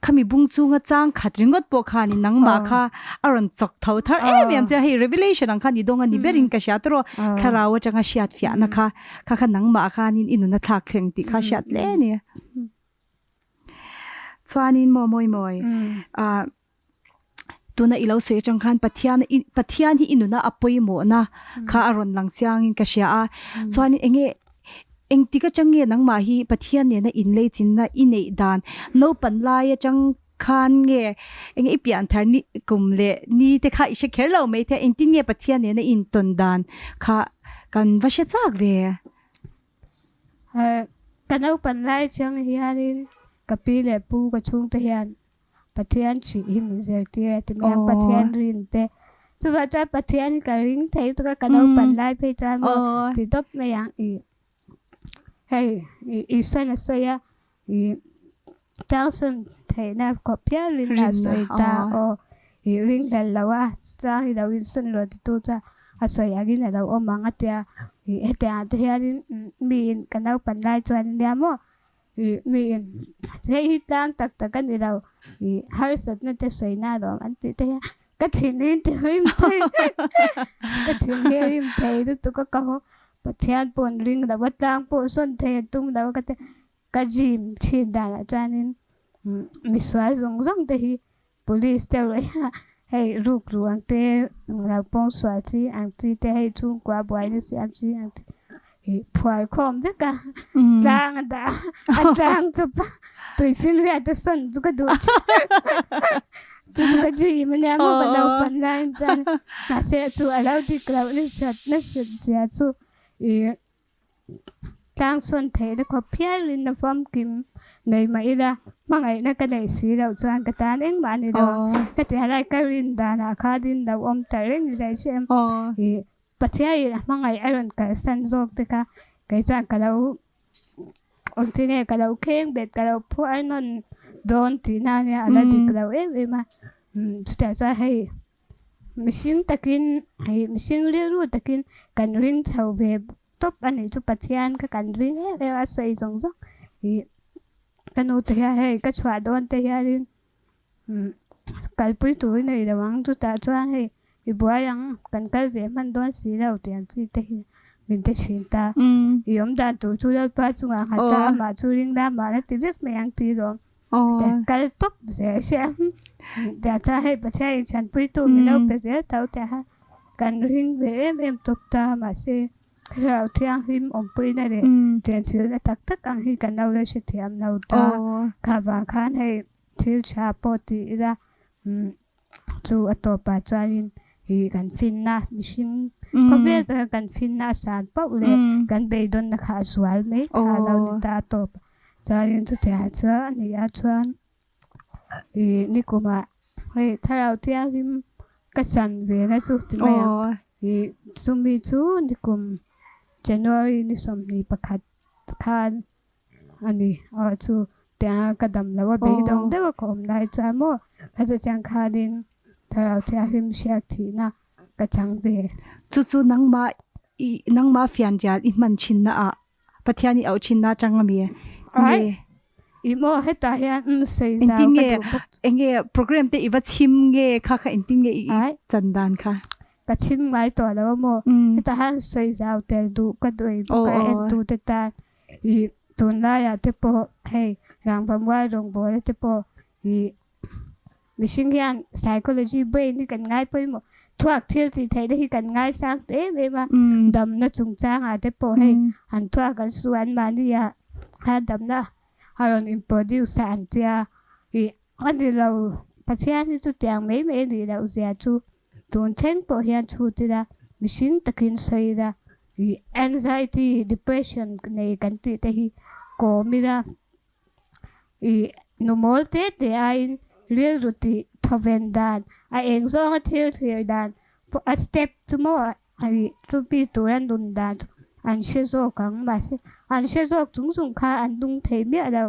Khami bung chunga chang khat ringawt pawh khanin nangmah kha a rawn chawk tho thar em em che a, hei revelation ang khan i dawng a ni berin ka hria tawh thlarau atanga hriat fiahna kha kha kha nangmah khanin i nun a thlak thleng tih kha hriat hle a ni. Chuanin maw mawi mawi ah Tuna i lo sawi atang khan Pathian i Pathian hi i nuna a pawimawhna kha a rawn lang chiangin ka hria a. Chuanin enge engtik atang nge nangmah hi Pathian nena inleichinna i neih dan naupan lai atang khan nge enge i pianthar ni kum leh ni te kha i hre kher lo mai thei a, engtin nge Pathian nena i intawn dan kha kan va hre chak ve. Ka naupan lai atang hianin ka pi leh pu ka chhungte hian. Pathian ṭih hi min zirtir a ti mai ang, Pathian rin te. Chuvah chuan Pathian hi ka ring thei tuk a, ka naupan lai phei chuan maw ti tawp mai ang i hei Isuan a sawi a i changsawn theihna khawp hial rinna a sawi ta aw i ringhlel lo a chang hi lo insawn rawh titu chuan a sawi angin a lo awm ang a tia i hetiang ah te hianin miin ka naupan lai chuan nia maw Ih miin hei hi tlang tak tak a ni lo, ih harsatna te sawina alawm an tih te hian ka thin hi ti rim thei ka thin hi a rim thei lutuk a ka haw Pathian pawh an ring lo a tlang pawh sawn thei a tum lo a ka ti ka dream thin danah chuanin misual zawng zawng te hi Police te ruih a hei rukru ang te lo pawng sual chi ang chi te hei chhungkua buaina siam chi ang te hi phuar khawm vek a tlang a dah a tlang chawp a tuifinriat te sawn chu ka duh thin chu chu ka dream ania maw ka naupan laiin chuan mahse chu a lo dik loh nasat nasat zia chu ih Tlang sawn theihna khawp phialin a famkim nei mah ila, hmangaihna ka neih si loh chuan ka tan engmah a ni lo. Ka ti halai ka rin danah khanin lo awm ta reng i daih hrem. Ih Pathiain a hmangaih a rawn kalsan zawk te kha kei chuan ka lo engtin nge ka lo kheng bet ka lo phuar nawn dawn tihna ania a la dik lo em em a. Chutiang chuan hei mihring takin hei mihring rilru takin kan ring chho ve tawp a nih chu Pathian kha kan ring em em a sawi zawng zawng ih ka nu te hian hei ka chhuah dawn te hianin kalpui tur i nei lo ang chutah chuan hei i buai ang kan kal ve hman dawn si lo tih ang chi te hi min ti thin ta i awm dan tur chu Lalpa chungah nghat cha amah chu ring la amah la ti vek mai ang tih zawng Kal tawp zel hria tiah chuan hei Pathian in chhanpuitu min lo pe zel tho tih a kan ring ve em em tawp ta mahse thlarau thianghlim awmpuina leh chenchilhna tak tak ang hi kan lo la hrethiam lo ta kha vang khan hei thil tha pawh ti ila chu a tawpah chuanin ih kan finna mihring khawvel taka kan finna a san pauh leh kan beidawnna kha a zual mai kha a lo ni ta a tawp. Chuanin chutiang chuan a ni a chuan ih nikumah hei thlarau thianghlim ka chan ve na chu ti mai ang ih chumi chu nikum January ni 21 khan a ni aw chu tianga ka dam lo a beidawng deuh a ka awm lai chuan maw ka chutiang khanin thlarau thianghlim hriak thihna ka chang ve. Chu chu nangmah ih nangmah fianrial i hman thinna ah Pathian i auh thinna atang a mi nge? I maw hetah hian sawi zau ka duh bawk. Enge program te i va chhim nge kha kha engtin nge i chan dan kha? Ka chhim ngai tawh lo a maw? Hetah hian sawi zau tel duh ka duh ei bawk a entute tan i tunlaiah te pawh hei Rangvamual rawngbawla te pawh i Mihring hian psychology brain hi kan ngai pawimawh thuak thil tih theihna hi kan ngaisang tawh em em a, damna chungchangah te pawh hei an thuak an su an mahni ah khan damna a rawn in produce a an tia ih a ni lo Pathian hi chutiang mai mai a nih loh zia chu tun thleng pawh hian chhut ila mihring takin sawi ila ih anxiety depression nei kan tih te hi kawm ila. I nu mawl te te aiin rilru tih thawven dan, a eng zawnga thil thlir dan pawh a step chu maw i chumi tura nun dan chu an hre zawk ang. Mahse, an hre zawk chung chung kha an nung thei miah lo.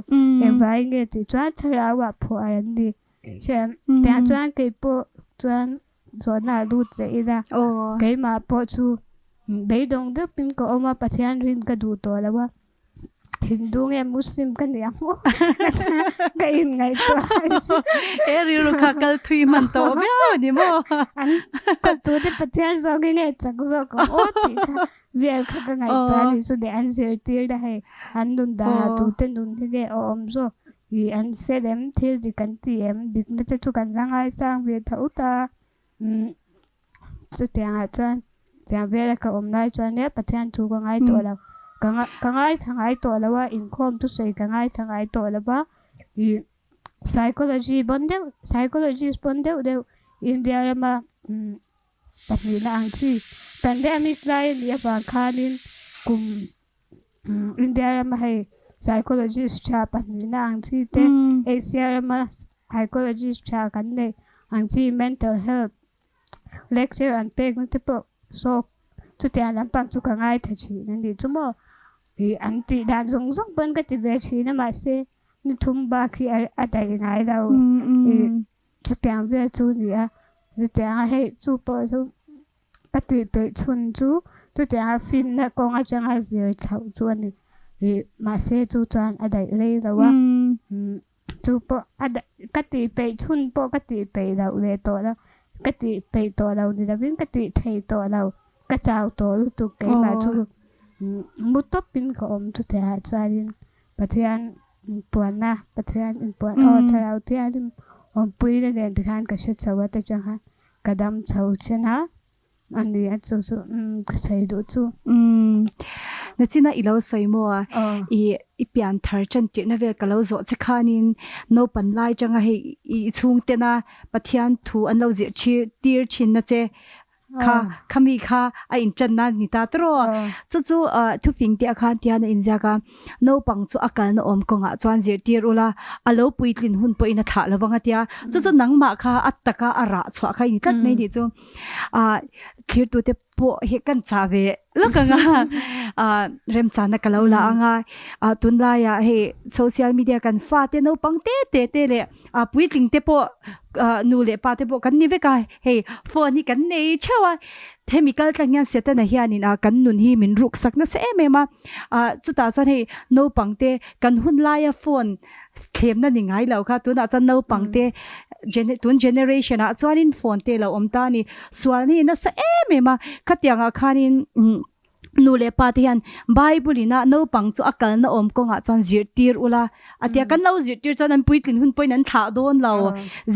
Engvai nge tih chuan thlarauah phuah an ni. Tiang chuan kei pawh chuan zawhna a lut leh ila, keimah pawh chu beidawng deuhin ka awm a, Pathian rin ka duh tawh lo a. Hindu nge Muslim ka ni ang maw? Ka inngaihtuah He rilru kha kal thui hman tawh viau a ni maw? An kawttute Pathian zawk hi nge chak zawk ang aw tih kha vel kha ka ngaihtuah a ni. Chutah an zirtir na hei an nun danah tute nun hi nge a awm zawk ih an fel em thil dik an ti em dikna te chu kan la ngaisang ve tho ta. Umm chutiangah chuan tiang vela ka awm lai chuan nia Pathian thu ka ngai tawh lo ka ka ngaithla ngai tawh lo a inkhawm thusawi ka ngaithla ngai tawh lo va ih psychology pawn deuh psychologist pawn deuh deuh India rama umm pahnihna ang chi pandemic lai a nih avang khanin kum umm India rama hei psychologist tha pahnihna ang chi te Asia rama. Psychologist tha kan nei ang chi mental health lecture an pek na te pawh zawk chutiang lampang chu ka ngaithla thin a ni chu maw. Ih an tih dan zawng zawng pawn ka ti ve thin a mahse ni thum bak hi a daih ngai lo. Ih chutiang vel chu a ni a, chutiang a hei chu pawh chu Ka tih peih chhun chu chutianga finna kawng atanga zir chhoh chu a ni. Ih, mahse chu chuan a daih rei lo a. Chu pawh a daih, ka tih peih chhun pawh ka tih peih loh leh tawh lo. Ka tih peih tawh lo ni lovin ka tih thei tawh lo. Ka chau tawh lutuk keimah chu mu tawpin ka awm chutiangah chuanin Pathian inpuanna, Pathian inpuan, aw Thlarau Thianghlim awmpuina nen tikhan ka hre chho a ta chang a. Ka dam chho chen a, a ni a chu chu ka sawi duh chu. Umm nachina i lo sawi maw a, i i pian thar tan tirhna vel ka lo zawh che khanin naupan lai tanga hei i chhungtena Pathian thu an lo zir thir tir thinna che kha khami kha a intanna ni ta tawrh aw. Chu chu thufing te a khan tihian a inziak a. Naupang chu a kalna awm kawngah chuan zirtir ula, a lo puitlin hun pawhin a thlah lovang a tia. Chu chu nangmah kha a taka a rah chhuah kha i ni tlat mai nih chu. Ahh thlirtute pawh hi kan chah ve lawk ang a, ahh remchana ka lo la ang a. Ahh tunlaiah hei social media kan fate naupang te te te leh ahh puitling te pawh ahh nu leh pa te pawh kan ni vek a, hei phone hi kan nei theuh a. Hemi kal tlang hian Setana hianin a kan nun hi min ruk sak nasa em em a, ah chutah chuan hei naupang te kan hun laia phone thlemna ni ngai lo kha tunah chuan naupang te tun generation ah chuanin phone te lo awm ta a ni, sualna hi nasa em em a, khatiangah khanin umm nu leh pa te hian Bible ina naupang chu a kalna awm kawngah chuan zirtir ula a tia, kan lo zirtir chuan an puitlin hun pawhin an thlah dawn lo,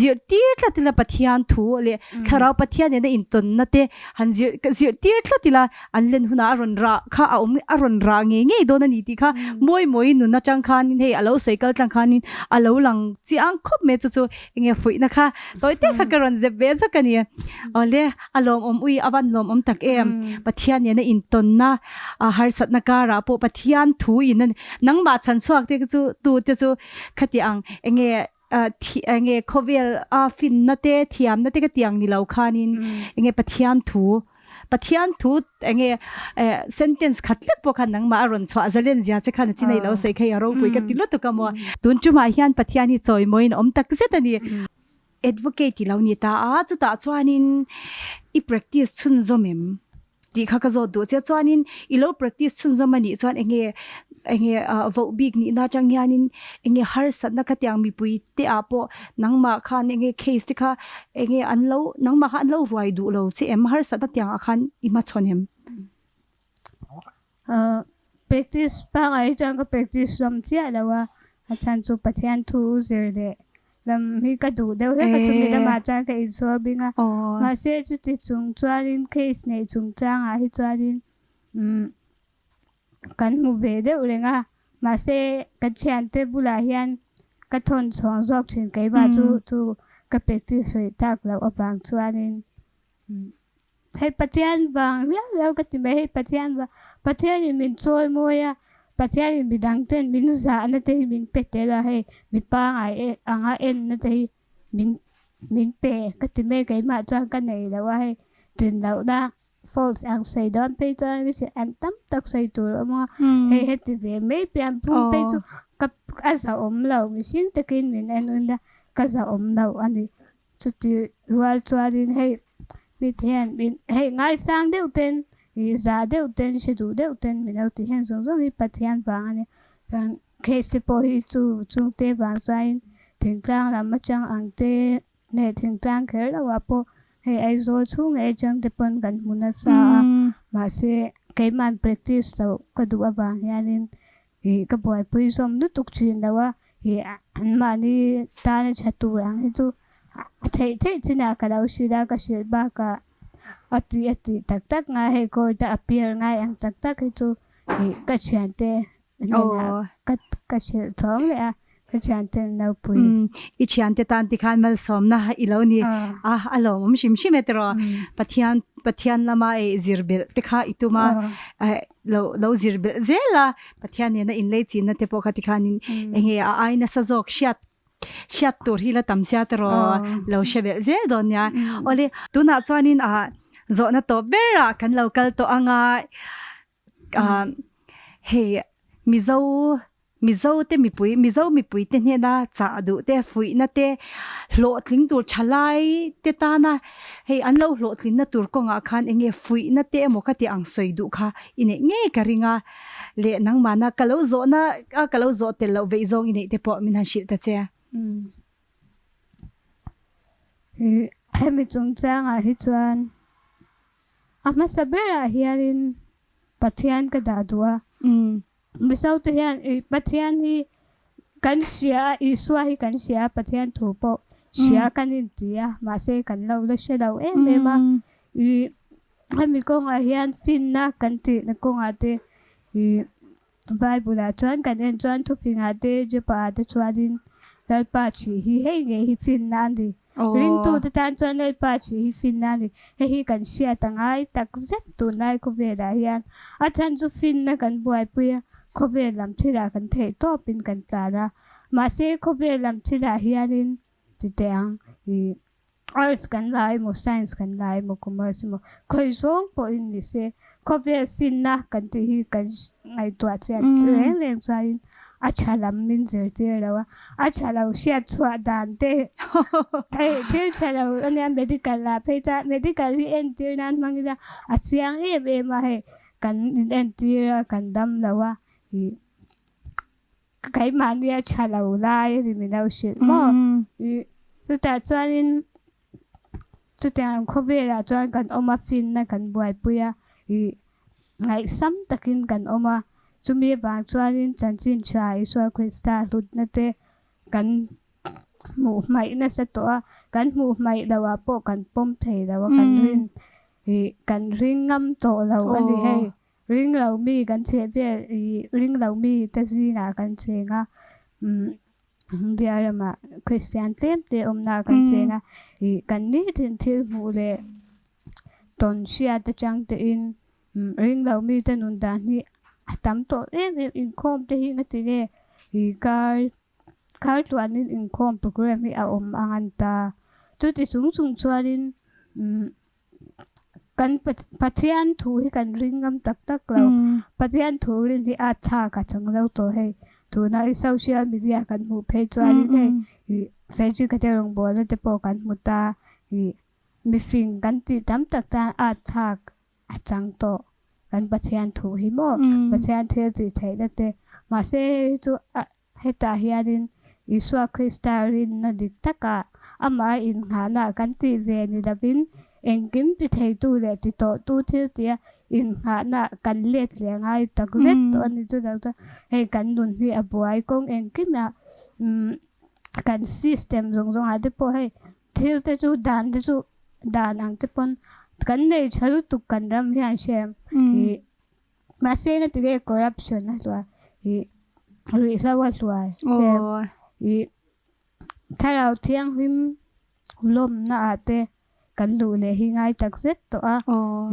zirtir tlat ila Pathian thu leh Thlarau Pathian nena intawnna te han zir zirtir tlat ila an len hunah a rawn rah kha a awm a rawn rah ngei ngei dawn a ni tih kha mawi mawi nun atang khanin hei a lo sawi kal tlang khanin a lo lang chiang khawp mai chu chu enge fuihna kha tawi te kha ka rawn zep ve zak a ni. Awle a lawmawm ui a van lawmawm tak em Pathian nena intawnna a harsatna karah pawh Pathian thu in a ni nangmah chhan chhuak te chu tu te chu khati ang enge thi enge khawvel a finna te thiamna te ka tiang ni lo khanin enge Pathian thu Pathian thu enge sentence khat lek pawh khan nangmah a rawn chhuah zalen zia che khan a chinei lo sawi kha i a ropui ka ti lutuk a maw tun tumah hian Pathian hi chawimawiin a awm tak zet a ni. Advocate i lo ni ta a, chutah chuanin i practice chhunzawm em tih kha ka zawt duh che. Chuanin i lo practice chhunzawm a nih chuan enge enge voh bik nihna atang hianin enge harsatna khatiang mipui te ah pawh nangmah khan enge case te kha enge an lo nangmah kha an lo ruai duh lo che em harsatna tiangah khan i hmachhawn em? Practice pangngai hi chuan ka practice ram chiah lo a, a chhan chu Pathian thu zir leh lam hi ka duh deuh hlek a, chumi lamah chuan ka insual bing a. Mahse chuti chung chuanin case neih chungchangah hi chuanin kan hmu ve deuh reng a, mahse ka thiante bulah hian ka thawn chhuang zawk thin keimah chu chu ka practice rih tak loh avang chuanin. Hei Pathian vang riau riau ka ti mai, hei Pathian vang, Pathianin min chawi mawi a, Pathianin midang ten min zahna te hi min pe tel a, hei mi pangai anga enna te hi min min pe ka ti mai, keimah chuan ka nei lo a, hei tinlohna false ang sawi dawn phei chuan an tam tak sawi tur a awm a, hei heti ve mai pianphung phei chu ka a zahawm lo, mihring takin min en ula ka zahawm lo a ni. Chuti rual chuanin hei mite hian min hei ngaisang deuh ten ih zah deuh ten hre duh deuh ten min lo ti hian zawng zawng hi Pathian vang a nia. Chuan case te pawh hi chu chungte vang chuanin thingtlang lam atang ang te leh thingtlang kher lo ah pawh hei Aizawl chhung leh atang te pawn kan hmu nasa a mahse keiman practice loh ka duh avang hianin Ih ka buaipui zawm lutuk thin lo a, ih anmahni tana tha tur ang hi chu a theih theih chinah ka lo hrilh a, ka hrilh bakah a tih a tih tak tak ngai hei court a appear ngai ang tak tak hi chu ih ka thiante hnenah ka ka hrilh thawng leh a, ka thiante an lo pui. I thiante tan tikhan malsawmna i lo ni a, a lawmawm hrim hrim e tiraw Pathian Pathian lama ei zir belh te kha i tum a, lo lo zir belh zel a, Pathian nena inlei chinna te pawh kha tikhanin enge a ai nasa zawk hriat. Hriat tur hi la tam sia tiraw lo hre belh zel dawn nia. Awle tunah chuanin ah zawhna tawp berah kan lo kal tawh anga ah hei Mizo Mizo te mipui Mizo mipui te hnena chah duh te fuihna te hlawhtling tur thalai te tana hei an lo hlawhtlinna tur kawngah khan enge fuihna te emaw ka tih ang sawi duh kha i neih ngei ka ring a. Leh nangmahna ka lo zawhna a ka lo zawh tel loh veih zawng i neih te pawh min han hrilh ta che. Hemi chungchangah hi chuan a hmasa berah hianin Pathian ka dah duh a. Mizote hian Pathian hi kan hria a, Isua hi kan hria a, Pathian thu pawh hria kan inti a, mahse kan lo la hre lo em em a. Hemi kawngah hian finna kan tihna kawngah te ih Bible-ah chuan kan en chuan thufingah te Jopa-ah te chuanin Lalpa ṭhih hi hei ngei hi finna a ni. Ringtute tan chuan Lalpa ṭhih hi finna a ni. Hei hi kan hriat a ngai tak zet tunlai khawvelah hian. A chhan chu finna kan buaipui a, khawvel lam thilah kan theih tawpin kan tlan a. Mahse khawvel lam thilah hianin ti teh ang ih Arts kan la emaw, Science kan la emaw, Commerce emaw, khawi zawng pawhin ni se, khawvel finna kan tih hi kan ngaihtuah chian reng reng chuanin a tha lam min zirtir lo a, a tha lo hriat chhuah dan te hei thil tha lo ania medical ah phei chuan medical hi entir nan hmang ila a chiang em em a hei kan inentir a kan dam lo a ih Keimahni a tha lo lai a ni min lo hrilh maw? Chutah chuanin chutiang khawvelah chuan kan awm a, finna kan buaipui a, ih ngaihsam takin kan awm a. Chumi avang chuanin chanchin tha Isua Krista hlutna te kan hmuh hmaih nasa tawh a, kan hmuh hmaih loh ah pawh kan pawm thei lo a, kan rin ih kan ring ngam tawh lo a ni hei. Ring lo mi kan cheh vel i ring lo mi te zingah kan cheng a, India ramah Kristian tlem te awmna kan cheng a, i kan nitin thil hmuh leh tawn hriat atang tein ring lo mi te nun dan hi a tam tawh em em, inkhawm te hi nga ti nge i kar kar tluanin inkhawm program hi a awm ang an ta, chuti chung chung chuanin Kan Pathian thu hi kan ring ngam tak tak lo. Pathian thu rin hi a tha ka chang lo tawh hei. Tuna i social media kan hmuh phei chuanin hei ih Frederick-a te rawngbawlna te pawh kan hmu ta. Ih mifing kan tih tam tak tan a tha a chang tawh. Kan Pathian thu hi maw Pathian thil tih theihna te. Mahse hei hi chu a Hetah hianin Isua Krista rinna dik takah amah a innghahna kan tih ve ni lovin engkim ti theitu leh ti tawhtu thil tia innghahna kan let leh ngai tak zet tawh a ni. Chutah chuan hei kan nun hi a buai kawng engkimah kan system zawng zawngah te pawh hei thil te chu dan te chu dan ang te pawn kan nei tha lutuk kan ram hian hrem ih Mahse na ti nge corruption a hluar ih ruihhlo a hluar em ih thlarau thianghlim lawmna ah te kan luh leh hi ngai tak zet tawh a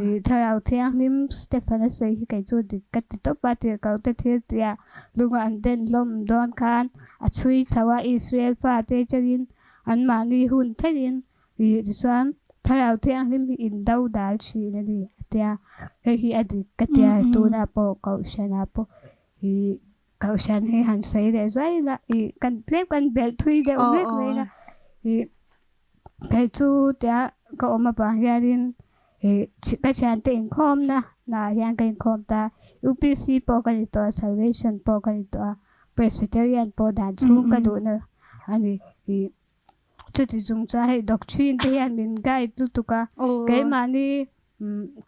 ih thlarau thianghlim Stephen a sawi hi kei chu dik ka ti tawp a tirhkoh te thil tih ah lunga an den hlawm dawn khan a chhui chho a Israel fa te atangin anmahni hun thlengin Ih tichuan Thlarau Thianghlim hi in do dal thin a ni a tia, hei hi a dik ka tia tunah pawh Kohhranah pawh ih Kohhran hi han sawi leh zuai ila ih kan tlem kan belh thui deuh mek mai ila ih kei chu tia ka awm avang hianin ih ka thiante inkhawmna naah hian ka inkhawm ta UPC pawh ka ni tawh a Salvation pawh ka ni tawh a Presbyterian pawh dan chhung ka duhna a ni ih. Chuti chung chuan hei doctrine te hian min guide lutuk a, keimahni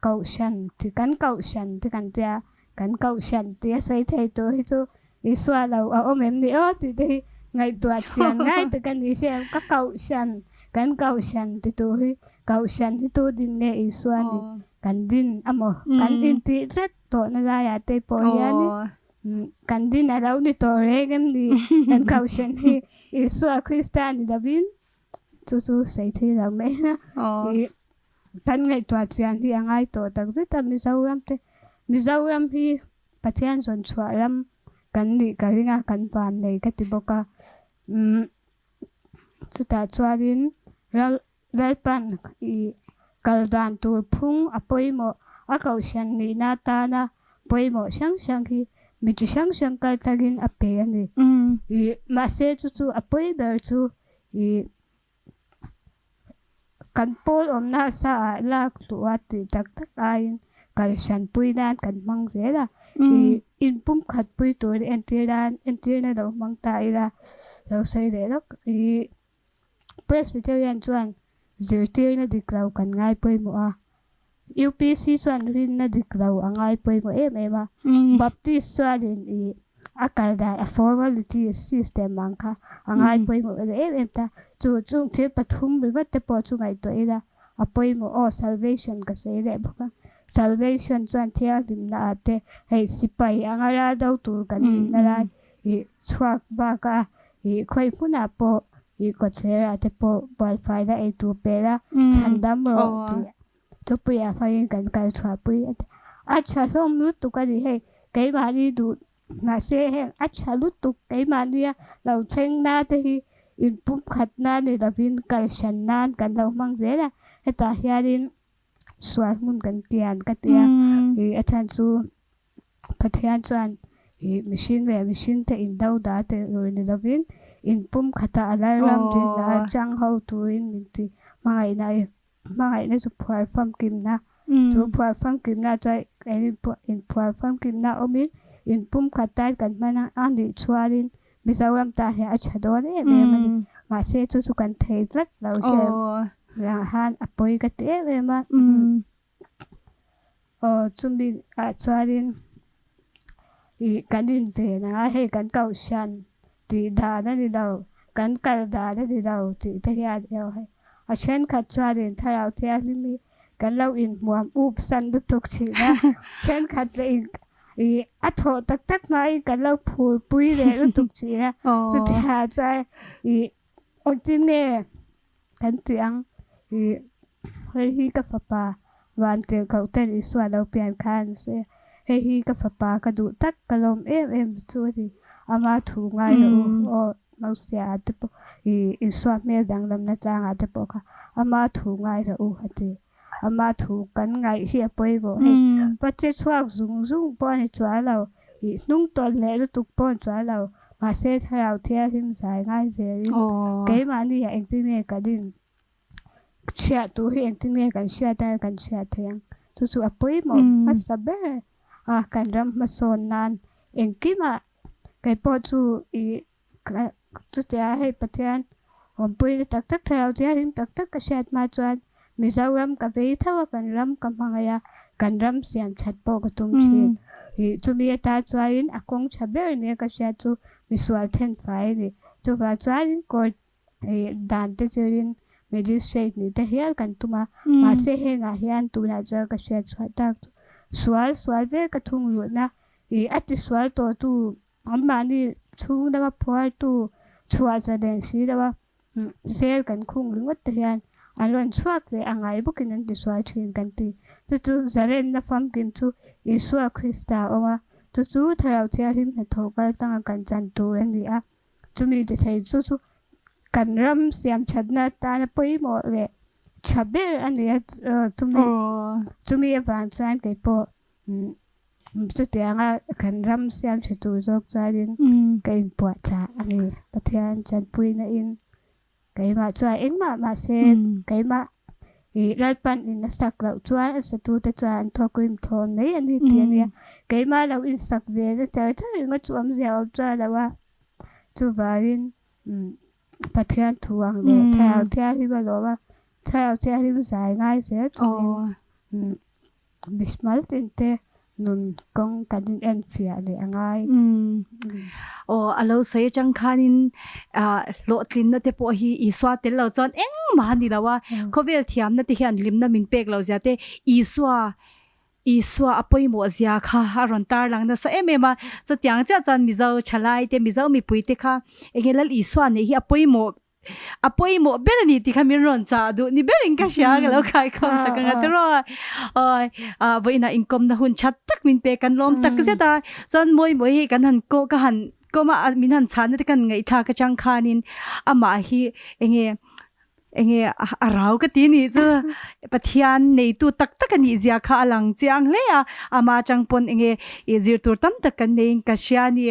kohhran ti kan kohhran te kan tia, kan kohhran tia sawi thei tur hi chu Isua lo a awm em ni aw tih te hi ngaihtuah chian ngai tak a ni hriat ka kohhran kan kohhran ti tur hi kohhran hi tu din nge Isua ni kan din amaw kan intih tlat tawhna laiah te pawh hianin Kan din a lo ni tawh reng em ni? Kan kohhran hi Isua Krista ni lovin chu chu sawi thei lo mai a. Ih kan ngaihtuah chian hi a ngai tawh tak zet a Mizoram te. Mizoram hi Pathian zawn chhuah ram kan nih ka ring a, kan van nei ka ti bawk a. Umm. Chutah chuanin Lalpan i kal dan tur phung a pawimawh, a kohhran nihna atana pawimawh hrang hrang hi mi chi hrang hrang kal tlangin a pe a ni. Mahse chu chu a pawi ber chu i kan pawl awmna sa ah lak luh a tih tak tak aiin kal hran pui nan kan hmang zel a. I inpumkhat pui tur entir nan entirna lo hmang ta ila lo sawi leh lawk. I Presbyterian chuan zirtirna dik lo kan ngai pawimawh a, UPC chuan rinna dik lo a ngai pawimawh em em a, Baptist chuanin i a kal dan a formality system ang kha a ngai pawimawh leh em em ta. Chu chung thil pathum ringawt te pawh chu ngaihtuah ila a pawimawh aw, salvation ka sawi leh bawk a. Salvation chuan thianghlimna ah te hei sipai anga ral do tur kan nihna lai i chhuak bak a, i khawi hmunah pawh i kawtthler ah te pawh bualfaina ei tur pel a chhan dam rawh tih thupuiah hmangin kan kal chhuahpui a ti. A tha hlawm lutuk a ni hei, keimahni duh mahse heng a tha lutuk keimahnia lo thleng na te hi inpumkhat na ni lovin kal hran nan kan lo hmang zel a, hetah hianin sual hmun kan kian ka ti a, i a chhan chu Pathian chuan i mihring leh mihring te indo dah tel tur ni lovin inpumkhata a lalram dinna a chang ho turin min ti hmangaihna i hmangaihna chu phuar famkimna chu phuar famkimna chuan inphuar famkimna awmin inpumkhat tan kan hman a nih chuanin Mizoram tan hian a tha dawn em em a ni. Mahse chu chu kan thei tlat lo hian rang han a pawi ka ti em em a. Aw chumi ah chuanin ih kan inven ang a, hei kan kohhran tih dan a ni lo, kan kal dan a ni lo tih te hian eo hei a thenkhat chuanin Thlarau Thianghlim hi kan lo inhmuam up san lutuk thin a, thenkhat leh in ih a thawh tak tak hmain kan lo phur pui leh lutuk thin a, chutiang chuan ih engtin nge Kan ti ang i hei hi ka fapa van tirhkoh ten Isua lo pian kha an sawi a, hei hi ka fapa ka duh tak ka lawm em em chu a ti. Ama thu ngai rawh u aw Mosia ah te pawh i Isua hmel danglamna tlangah te pawh kha ama thu ngai rawh u a ti. Ama thu kan ngaih hi a pawimawh hei. Va che chhuak zung zung pawh a ni chuan lo. I hnung tawlh leh lutuk pawh an chuan lo. Mahse Thlarau Thianghlim zai ngai zelin keimahni ah engtin nge kan in chhiah tur hi engtin nge kan hriat a kan hriat thei ang. Chu chu a pawimawh hmasa ber a kan ram hmasawn nan engkimah keipawh chu i Chutia hei Pathian awmpuina tak tak Thlarau Thianghlim tak tak ka hriat hma chuan Mizoram ka vei tho a, kan ram ka hmangaih a, kan ram siam that pawh ka tum thin. Ih chumi atan chuanin a kawng tha ber nia ka hriat chu misual thenfai a ni. Chuvang chuanin court ih dan te chirin magistrate nih te hial kan tum a, mahse hengah hian tunah chuan ka hriat chhuah tak chu sual sual vel ka thungrulhna ih a tisual tawhtu Anmahni chhung lama phuartu chhuah zalen si lo a, sel kan khung ringawt te hian an rawn chhuak leh a ngai bawkin an tisual thin kan ti. Chu chu zalenna famkim chu Isua Krista a awm a, chu chu Thlarau Thianghlim hnathawh kal tlanga kan chan tur a ni a. Chumi ti thei chu chu kan ram siam thatna atana pawimawh leh tha ber a ni a, chumi chumi avang chuan keipawh Chutianga kan ram siam tha tur zawk chuanin ka inpuahchah a ni. Pathian tanpuina in keimah chuan engmah mahse keimah ih Lalpan in a sak loh chuan a satute chuan an thawk rim thawn mai a ni tih a nia. Keimah lo insak ve na char char ringawt chu awmzia a awm chuan lo a. Chuvangin Pathian thu ang leh Thlarau Thianghlim a lawm a, Thlarau Thianghlim zai ngai zel chungin Mihmal tin te nun kawng kan in en fiah leh a ngai. Aw, a lo sawi atang khanin hlawhtlinna te pawh hi Isua tel lo chuan engmah a ni lo a, khawvel thiamna te hian hlimna min pek lo zia te Isua Isua a pawimawh zia kha a rawn tarlang nasa em em a, chutiang chiah chuan Mizo thalai te Mizo mipui te kha enge Lal Isua neih hi a pawimawh A pawimawh ber a ni tih kha min rawn chah duh ni berin ka hria ka lo khaikhawm sak ang a tiraw. Awi vawiinah inkawmna hun that tak min pek kan lawm tak zet a, chuan mawi mawi hei kan han ka han. kawma min han chhana te kan ngaihthlak atang khanin amah hi enge enge a rau ka ti nih chu Pathian neitu tak tak a nih zia kha a lang chiang hle a, ama atang pawn enge zir tur tam tak kan neiin ka hria a ni.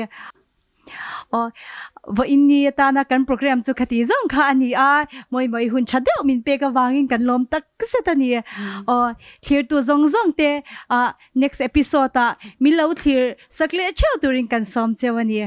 Aw, vawiin ni atana kan program chu khati zawng kha a ni a, mawi mawi hun tha deuh min pek avangin kan lawm tak zet a ni. Aw, thlirtu zawng zawng te ah next episode ah min lo thlir sak leh theuh turin kan sawm cheu a ni.